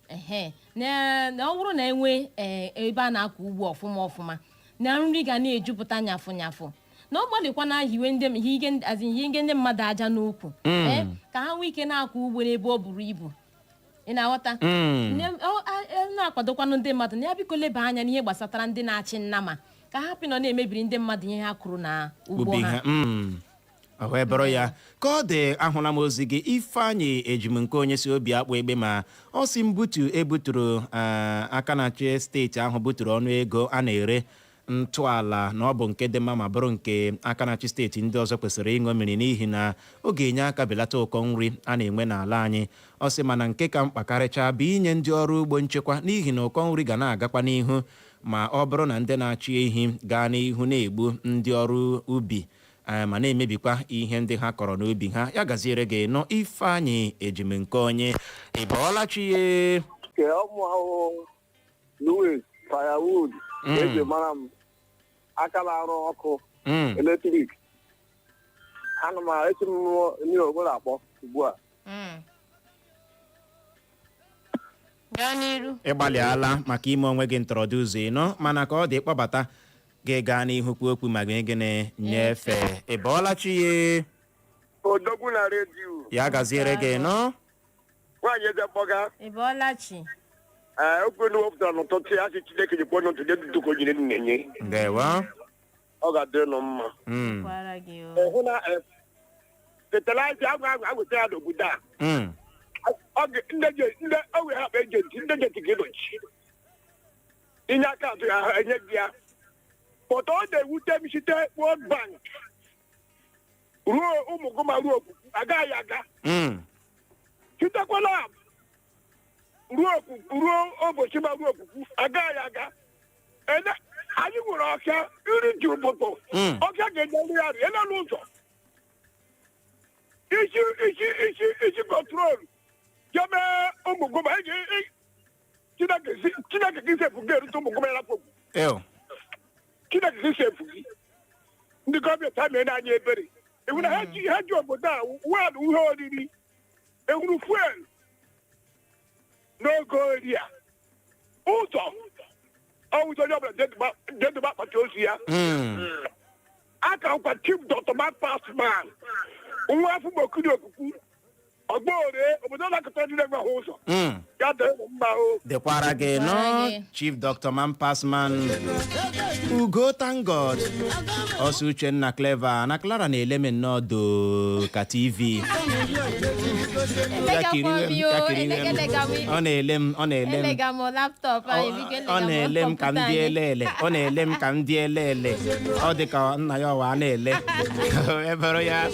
Speaker 2: Ehe, na ọ bụrụ na enwe ebe a na-akọ ugbo ọfụma ọfụma, na nri ga na-ejupụta nyafụ nyafụ, na ọ gbalịkwa na hiwe ndị hige azị hinge ndị mmadụ aja n'ukwu, ka ha nwee ike na-akọ ugbo n'ebe ọ buru ibu. Ị na-aghọta? Na-akwadokwanụ ndị mmadụ na ya biko leba anya n'ihe gbasatara ndị na-achị nnama, ka ha hapụ ịnọ na-emebiri ndị mmadụ ihe ha kụrụ na ugbo
Speaker 1: ubi
Speaker 2: ha.
Speaker 1: ha. Ọ wee bụrụ ya ka ọ dị. Ahụla m ozi gị, Ifeanyị Ejim nke onye si obi akpụ egbe, ma ọ si mbutu ebuturu aka na-achị steeti ahụ buturu ọnụ ego a na-ere ntọala, na ọ bụ nke dị mma ma bụrụ nke aka na-achị steeti ndị ọzọ kwesịrị ịṅomiri, n'ihi na ọ ga-enye aka belata ụkọ nri a na-enwe n'ala anyị. Ọ sị mana nke ka mkpa karịchaa bụ inye ndị ọrụ ugbo nchekwa, n'ihi na ụkọ nri ga na-agakwa n'ihu ma ọ bụrụ na ndị na-achị ehi gaa n'ihu na-egbu ndị ọrụ ubi ma na-emebikwa ihe ndị ha kọrọ n'ubi ha. Ya gaziere gị nọ, Ifeanyị Ejim nke onye. Ị bọọla chi ye?
Speaker 9: Ke ọmụ ahụhụ Louis firewood eji mara m, aka na-arụ ọkụ electric. Ana m esi m mmiri obodo akpọ ugbu a.
Speaker 2: Gaa n'iru.
Speaker 1: Ị gbalịala maka ime onwe gị ntọrọdụ ụzọ ịnọ, mana ka ọ dị kpọbata gị gaa n'ihu kwuo okwu ma gị gịnị nyefee. Ị bọọla chi ye?
Speaker 9: Odogwu na redio.
Speaker 1: Ya gaziere gị nọ.
Speaker 9: Nwaanyị eze mkpọga.
Speaker 2: Ị bọọla chi.
Speaker 9: Ee, okwu ndị wepụtara n'ụtụtụ ya sị Chineke jikwa n'otu nye dudu ka o jiri na-enye.
Speaker 1: Ndewo.
Speaker 9: Ọ ga-adịrị nụ mma.
Speaker 2: Kwara gị o.
Speaker 9: Hụ na fertilizer ahụ ahụ aweta ya n'obodo a, ọ ga ndị ndị o wee hapụ agent, ndị agent ga-edochi inye aka atụ ya enye gị ya, pọtọ. Ọ na-ewute m, site World Bank ruo Ụmụgụma ruo Okwukwu agaghị aga, sitekwala ruo Okwukwu ruo Obochima ruo Okwukwu agaghị aga. Ene anyị nwere ọka nri ji ụbụtụ. Ọka ga-enye nri arụ elelu ụzọ isi isi isi isi control jebe Ụmụgụma. Chineke Chineke gị sefu gị erute Ụmụgụma ya rapụ.
Speaker 1: Ew.
Speaker 9: Chineke gị sefu gị. Ndị gọọmenti ha mere anyị ebere ewu na ha ji obodo a wel ihe oriri ewuru fuel n'oge ori a ụzọ ọwụzọ onye ọbụla jedụba akpati ozu ya. Aka nkwa Chief Dr. Mark Passman, nwa afọ Mokiri Okuku Ọgbọore, obodo na-akụta ndị na-enweghị ụzọ. Ya dịrị m mma o.
Speaker 1: Dịkwara gị nọ.
Speaker 2: Dịkwara gị.
Speaker 1: Chief Dr. Man Passman Ugo, thank God. Ọsọ Uchenna, Clever na Clara na-ele m nnọọ doo ka TV. Ya
Speaker 2: Elegakwa
Speaker 1: kiriwe m,
Speaker 2: m yo,
Speaker 1: ya kiriwe m.
Speaker 2: elega m.
Speaker 1: Ọ na-ele m, ọ na-ele m.
Speaker 2: Elega m laptop anyị, biko.
Speaker 1: Ọ
Speaker 2: Elega m
Speaker 1: na-ele m ka m
Speaker 2: kọmputa
Speaker 1: dị
Speaker 2: anyị.
Speaker 1: ele ele. Ọ na-ele m ka m dị ele ele. Ọ dị ka nna ya ọwa na-ele ebere ya.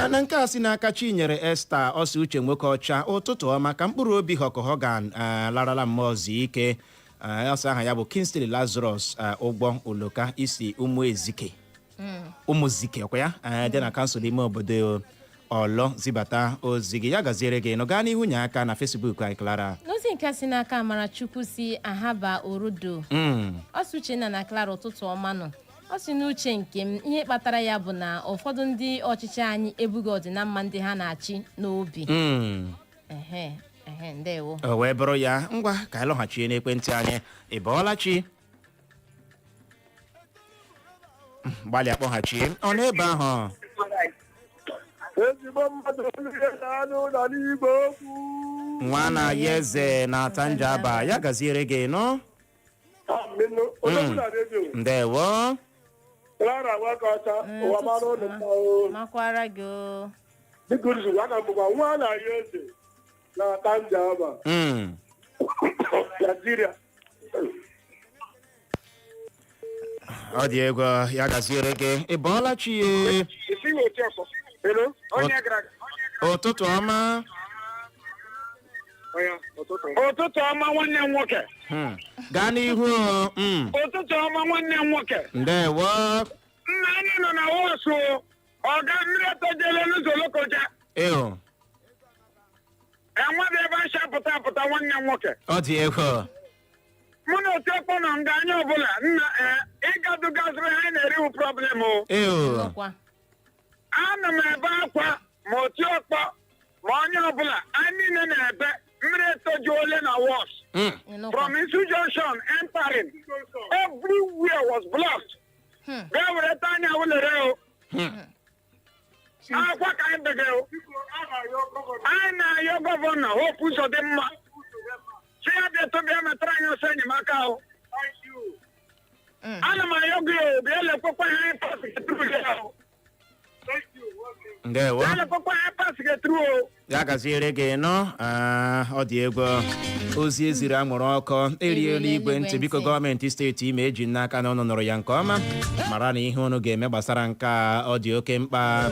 Speaker 1: Na nke a si n'aka Chinyere Esther. Ọsọ Uche nwoke ọcha, ụtụtụ ọma. Ka mkpụrụ obi Hulk Hogan larala mmụọ zuo ike. Ọsọ aha ya bụ Kingsley Lazarus ụgbọ oloka isi Ụmụ Ezike, Ụmụzike ọkwa ya dị na kansụl ime obodo Ọlọ zibata ozi gị. Ya gaziere gị nọ. Gaa n'ihu nye aka na Facebook anyị, Clara.
Speaker 2: N'ozi nke si n'aka Amarachukwu si Ahaba Orudo, ọ sị, Uchenna na Clara, ụtụtụ ọma nọ. Ọ sị, n'uche nke m, ihe kpatara ya bụ na ụfọdụ ndị ọchịchị anyị ebughị ọdịnamma ndị ha na-achị n'obi. Ehe ehe, ndewo.
Speaker 1: O wee bụrụ ya. Ngwa, ka anyị lọghachie n'ekwentị anyị. Ị bọọla chi? Gbalịa kpọghachie. Ọ n'ebe ahụ.
Speaker 9: Ezigbo mmadụ ihe na-anụ ụlọ n'igwe okwu.
Speaker 1: Nwa na-aya eze na-ata njaba. Ya gaziere gị nọ.
Speaker 9: Aminu, Odogwu na redio.
Speaker 1: Ndewo.
Speaker 9: Clara nwoke ọcha, ụwa mara ụlọ mma o.
Speaker 2: Makwara gị o.
Speaker 9: Dịka uru aka bụkwa nwa na-aya eze na-ata njaba. Naijiria.
Speaker 1: Ọ dị egwu. Ya gaziere gị. Ị bọọla chi ye?
Speaker 9: Hello, onye gara
Speaker 1: Ụtụtụ ọma.
Speaker 8: Ụtụtụ ọma, nwanne m nwoke.
Speaker 1: Gaa n'ihu o.
Speaker 8: Ụtụtụ ọma, nwanne m nwoke.
Speaker 1: Ndewo.
Speaker 8: Nna, anyị nọ na wọsụ ọga mmiri etojele n'ụzọ Lokoja.
Speaker 1: Ew.
Speaker 8: Enweghị ebe ncha pụta apụta, nwanne m nwoke.
Speaker 1: Ọ dị egwu.
Speaker 8: Mụ na otiọkpọ nọ nga anya ọbụla nna ee ịgadugaziri ha na-eriwu problem o.
Speaker 1: Ew.
Speaker 2: Ọkwa.
Speaker 8: Ana m ebe akwa, ma otiọkpọ ma onye ọbụla, anyị niile na-ebe.
Speaker 9: Mmiri etojuole na works.
Speaker 2: Ịnụkwa.
Speaker 9: From Isu Junction entering, everywhere was blocked. Bịa were ta anya wulere o. Akwa ka anyị bege o. Anyị na-ayọ Governor Hope Uzodimma. Si ya bịa tụbịa metara anyị ọsọ enyemaka o. Ana m ayọ gị o, bịa lekwekwa ihe anyị pass through ya o.
Speaker 1: Ndewo.
Speaker 9: Bịa lekwekwa ihe pass through o.
Speaker 1: Ya gaziere gị nọ. Ah, ọ dị egwu. Ozi eziri anwụrụ ọkụ eriela igwe ntị. Biko, gọọmenti steeti Imo, eji n'aka na ụnụ nụrụ ya nke ọma, mara na ihe unu ga-eme gbasara nke a, ọ dị oke mkpa.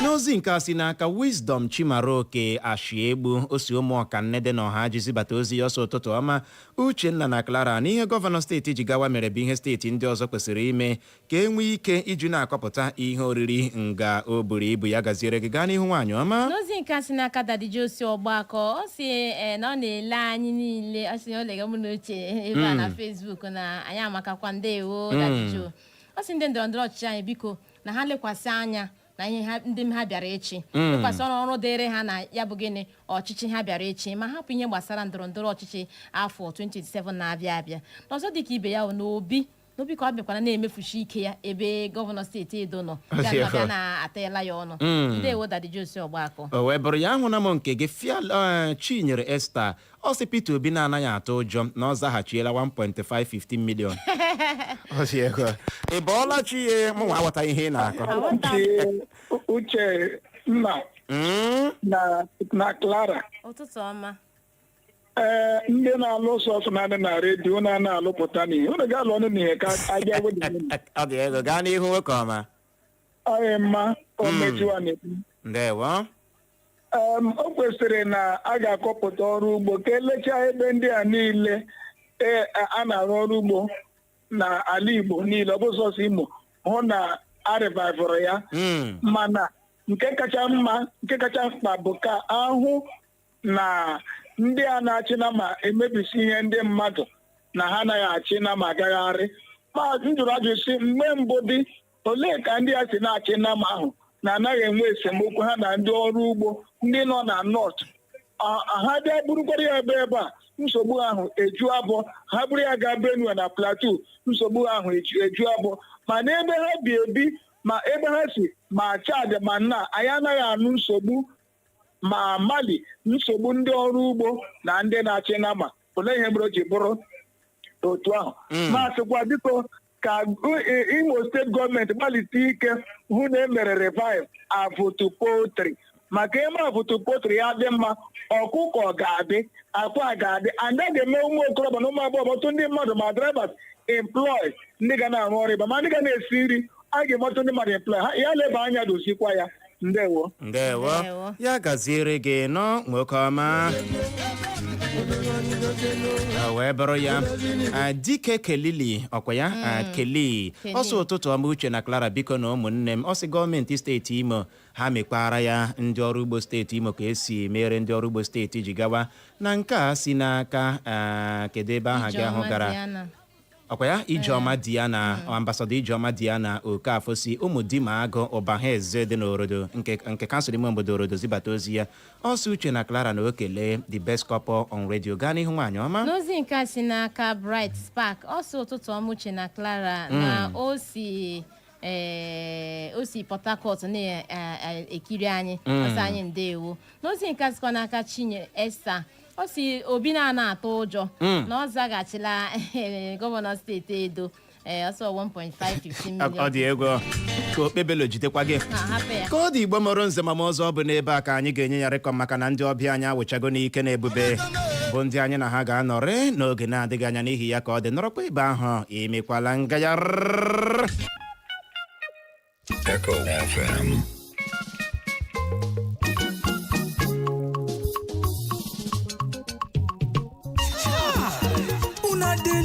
Speaker 1: N'ozi nke a si n'aka Wisdom Chimaroke Ashiegbu, o si ụmụ ọkanne dị n'ọha ji zibata ozi ya. Ọsọ, ụtụtụ ọma, Uchenna na Clara. Na ihe gọvanọ steeti Jigawa mere bụ ihe steeti ndị ọzọ kwesịrị ime ka e nwee ike iji na-akọpụta ihe oriri nga o buru ibu. Ya gaziere gị, gaa n'ihu, nwaanyị ọma.
Speaker 2: N'ozi nke a si n'aka Daddy Josi Ọgbakọ, ọ si na ọ na-ele anyị niile. Ọ sị na ọ lega mụ na Uche ebe a na Facebook na anyị amakakwa. Ndewo, Daddy Jo. Ọ sị ndị ndọrọndọrọ ọchịchị anyị, biko, na ha lekwasị anya na ihe ha ndị ha bịara echi, lekwasị ọrụ dịrị ha na ya bụ gịnị, ọchịchị ha bịara echi, ma hapụ ihe gbasara ndọrọndọrọ ọchịchị afọ 2027 na-abịa abịa. N'ọzọ dịka ibe ya, n'obi n'obi ka ọ bịakwara na-emefushi ike ya ebe gọvanọ steeti Edo nọ bịa bịa na-atela ya ọnụ. Ndewo, Daddy Josi Ọgbakọ.
Speaker 1: O wee bụrụ ya. Ahụna m nke gị, Fial Chinyere Esther. Ọ sị Peter Obi na-anaghị atụ ụjọ na ọ zaghachiela 1.515 million. Ọ sị ego ị bọọla chi ya. Mụ nwa aghọta ihe ị na-akọ.
Speaker 10: Uche nna na Clara.
Speaker 2: Ụtụtụ ọma.
Speaker 10: Ee, ndị na-alụ sọsọ naanị na redio na-ana alụpụta n'ihe unu ga-alụ ọnụ n'ihe ka abịa.
Speaker 1: Ọ dị ego. Gaa n'ihu, nwoke ọma.
Speaker 10: Ọghị mma o mechiwa na-ekwu.
Speaker 1: Ndewo.
Speaker 10: O kwesịrị na a ga-akọpụta ọrụ ugbo ka elechaa ebe ndị a niile a na-arụ ọrụ ugbo na ala Igbo niile, ọ bụ sọsọ Imo, hụ na a revivụrụ ya. Mana nke kacha mma, nke kacha mkpa bụ ka ahụ na ndị a na-achị na ma emebisi ihe ndị mmadụ na ha anaghị achị na ma agagharị. Ma m jụrụ ajụ sị, mgbe mbụ dị, olee ka ndị a si na-achị nama ahụ na anaghị enwe esemokwu ha na ndị ọrụ ugbo ndị nọ na North? Ha bịa burukwara ya ebe ebe a, nsogbu ahụ eju abụọ. Ha buru ya gaa Benue na Plateau, nsogbu ahụ eju abụọ. Ma n'ebe ha bi ebi, ma ebe ha si, ma Chad, ma nna anyị anaghị anụ nsogbu, ma Mali, nsogbu ndị ọrụ ugbo na ndị na-achị nama. Olee ihe mere o ji bụrụ otu ahụ? Ma sịkwa, biko, ka Imo Steeti gọọmenti gbalịsie ike hụ na emere revive Avotu Poultry, maka eme Avotu Poultry ya dị mma, ọkụkọ ga-adị, akwa ga-adị, and a ga-eme ụmụ okorobịa na ụmụ agbọghọ, ọtụtụ ndị mmadụ, ma drivers employ, ndị ga na-arụ ọrụ ịba, ma ndị ga na-esi nri. A ga-eme ọtụtụ ndị mmadụ employ ha. Ya leba anya, dozikwa ya. Ndewo.
Speaker 1: Ndewo. Ya gaziere gị nọ, nwoke ọma. O wee bụrụ ya. Dike Kelili ọkwa ya. Keli ọsọ, ụtụtụ ọma, Uche na Clara. Biko na ụmụnne m, ọ sị gọọmenti steeti Imo ha mekwara ya ndị ọrụ ugbo steeti Imo ka esi mere ndị ọrụ ugbo steeti Jigawa. Na nke a si n'aka kedu ebe aha gị ahụ
Speaker 2: Ijeọma
Speaker 1: gara?
Speaker 2: Diana.
Speaker 1: Ọkwa ya, Ijeọma Diana, Ambassador Ijeọma Diana Okafọ, si ụmụ di ma agụ ụbaha eze dị n'Orodo nke kansụl ime obodo Orodo zibata ozi ya. Ọsọ, Uche na Clara na okele, the best couple on radio. Gaa n'ihu, nwaanyị ọma.
Speaker 2: N'ozi nke a si n'aka Bright Spark, ọ sị, ụtụtụ ọma, Uche na Clara. Na o si Port Harcourt na-ekiri anyị. Ọ sị anyị ndewo. N'ozi nke a sikwa n'aka Chinye Esther, ọ si Obi na-ana atụ ụjọ na ọ zaghachila gọvanọ steeti Edo ọsọ 1.515 million.
Speaker 1: Ọ dị egwu ka okpebelo jidekwa gị.
Speaker 2: Ha, hapụ ya.
Speaker 1: Ka ọ dị, Igbo mụrụ nze ma ọzọ, ọ bụ n'ebe a ka anyị ga-enye ya rịkọm, maka na ndị ọbịa anyị awụchago n'ike na ebube, bụ ndị anyị na ha ga-anọrị n'oge na-adịghị anya. N'ihi ya, ka ọ dị, nọrọkwa ebe ahụ, emekwala ngagharị.
Speaker 11: Echo FM.
Speaker 4: Una dey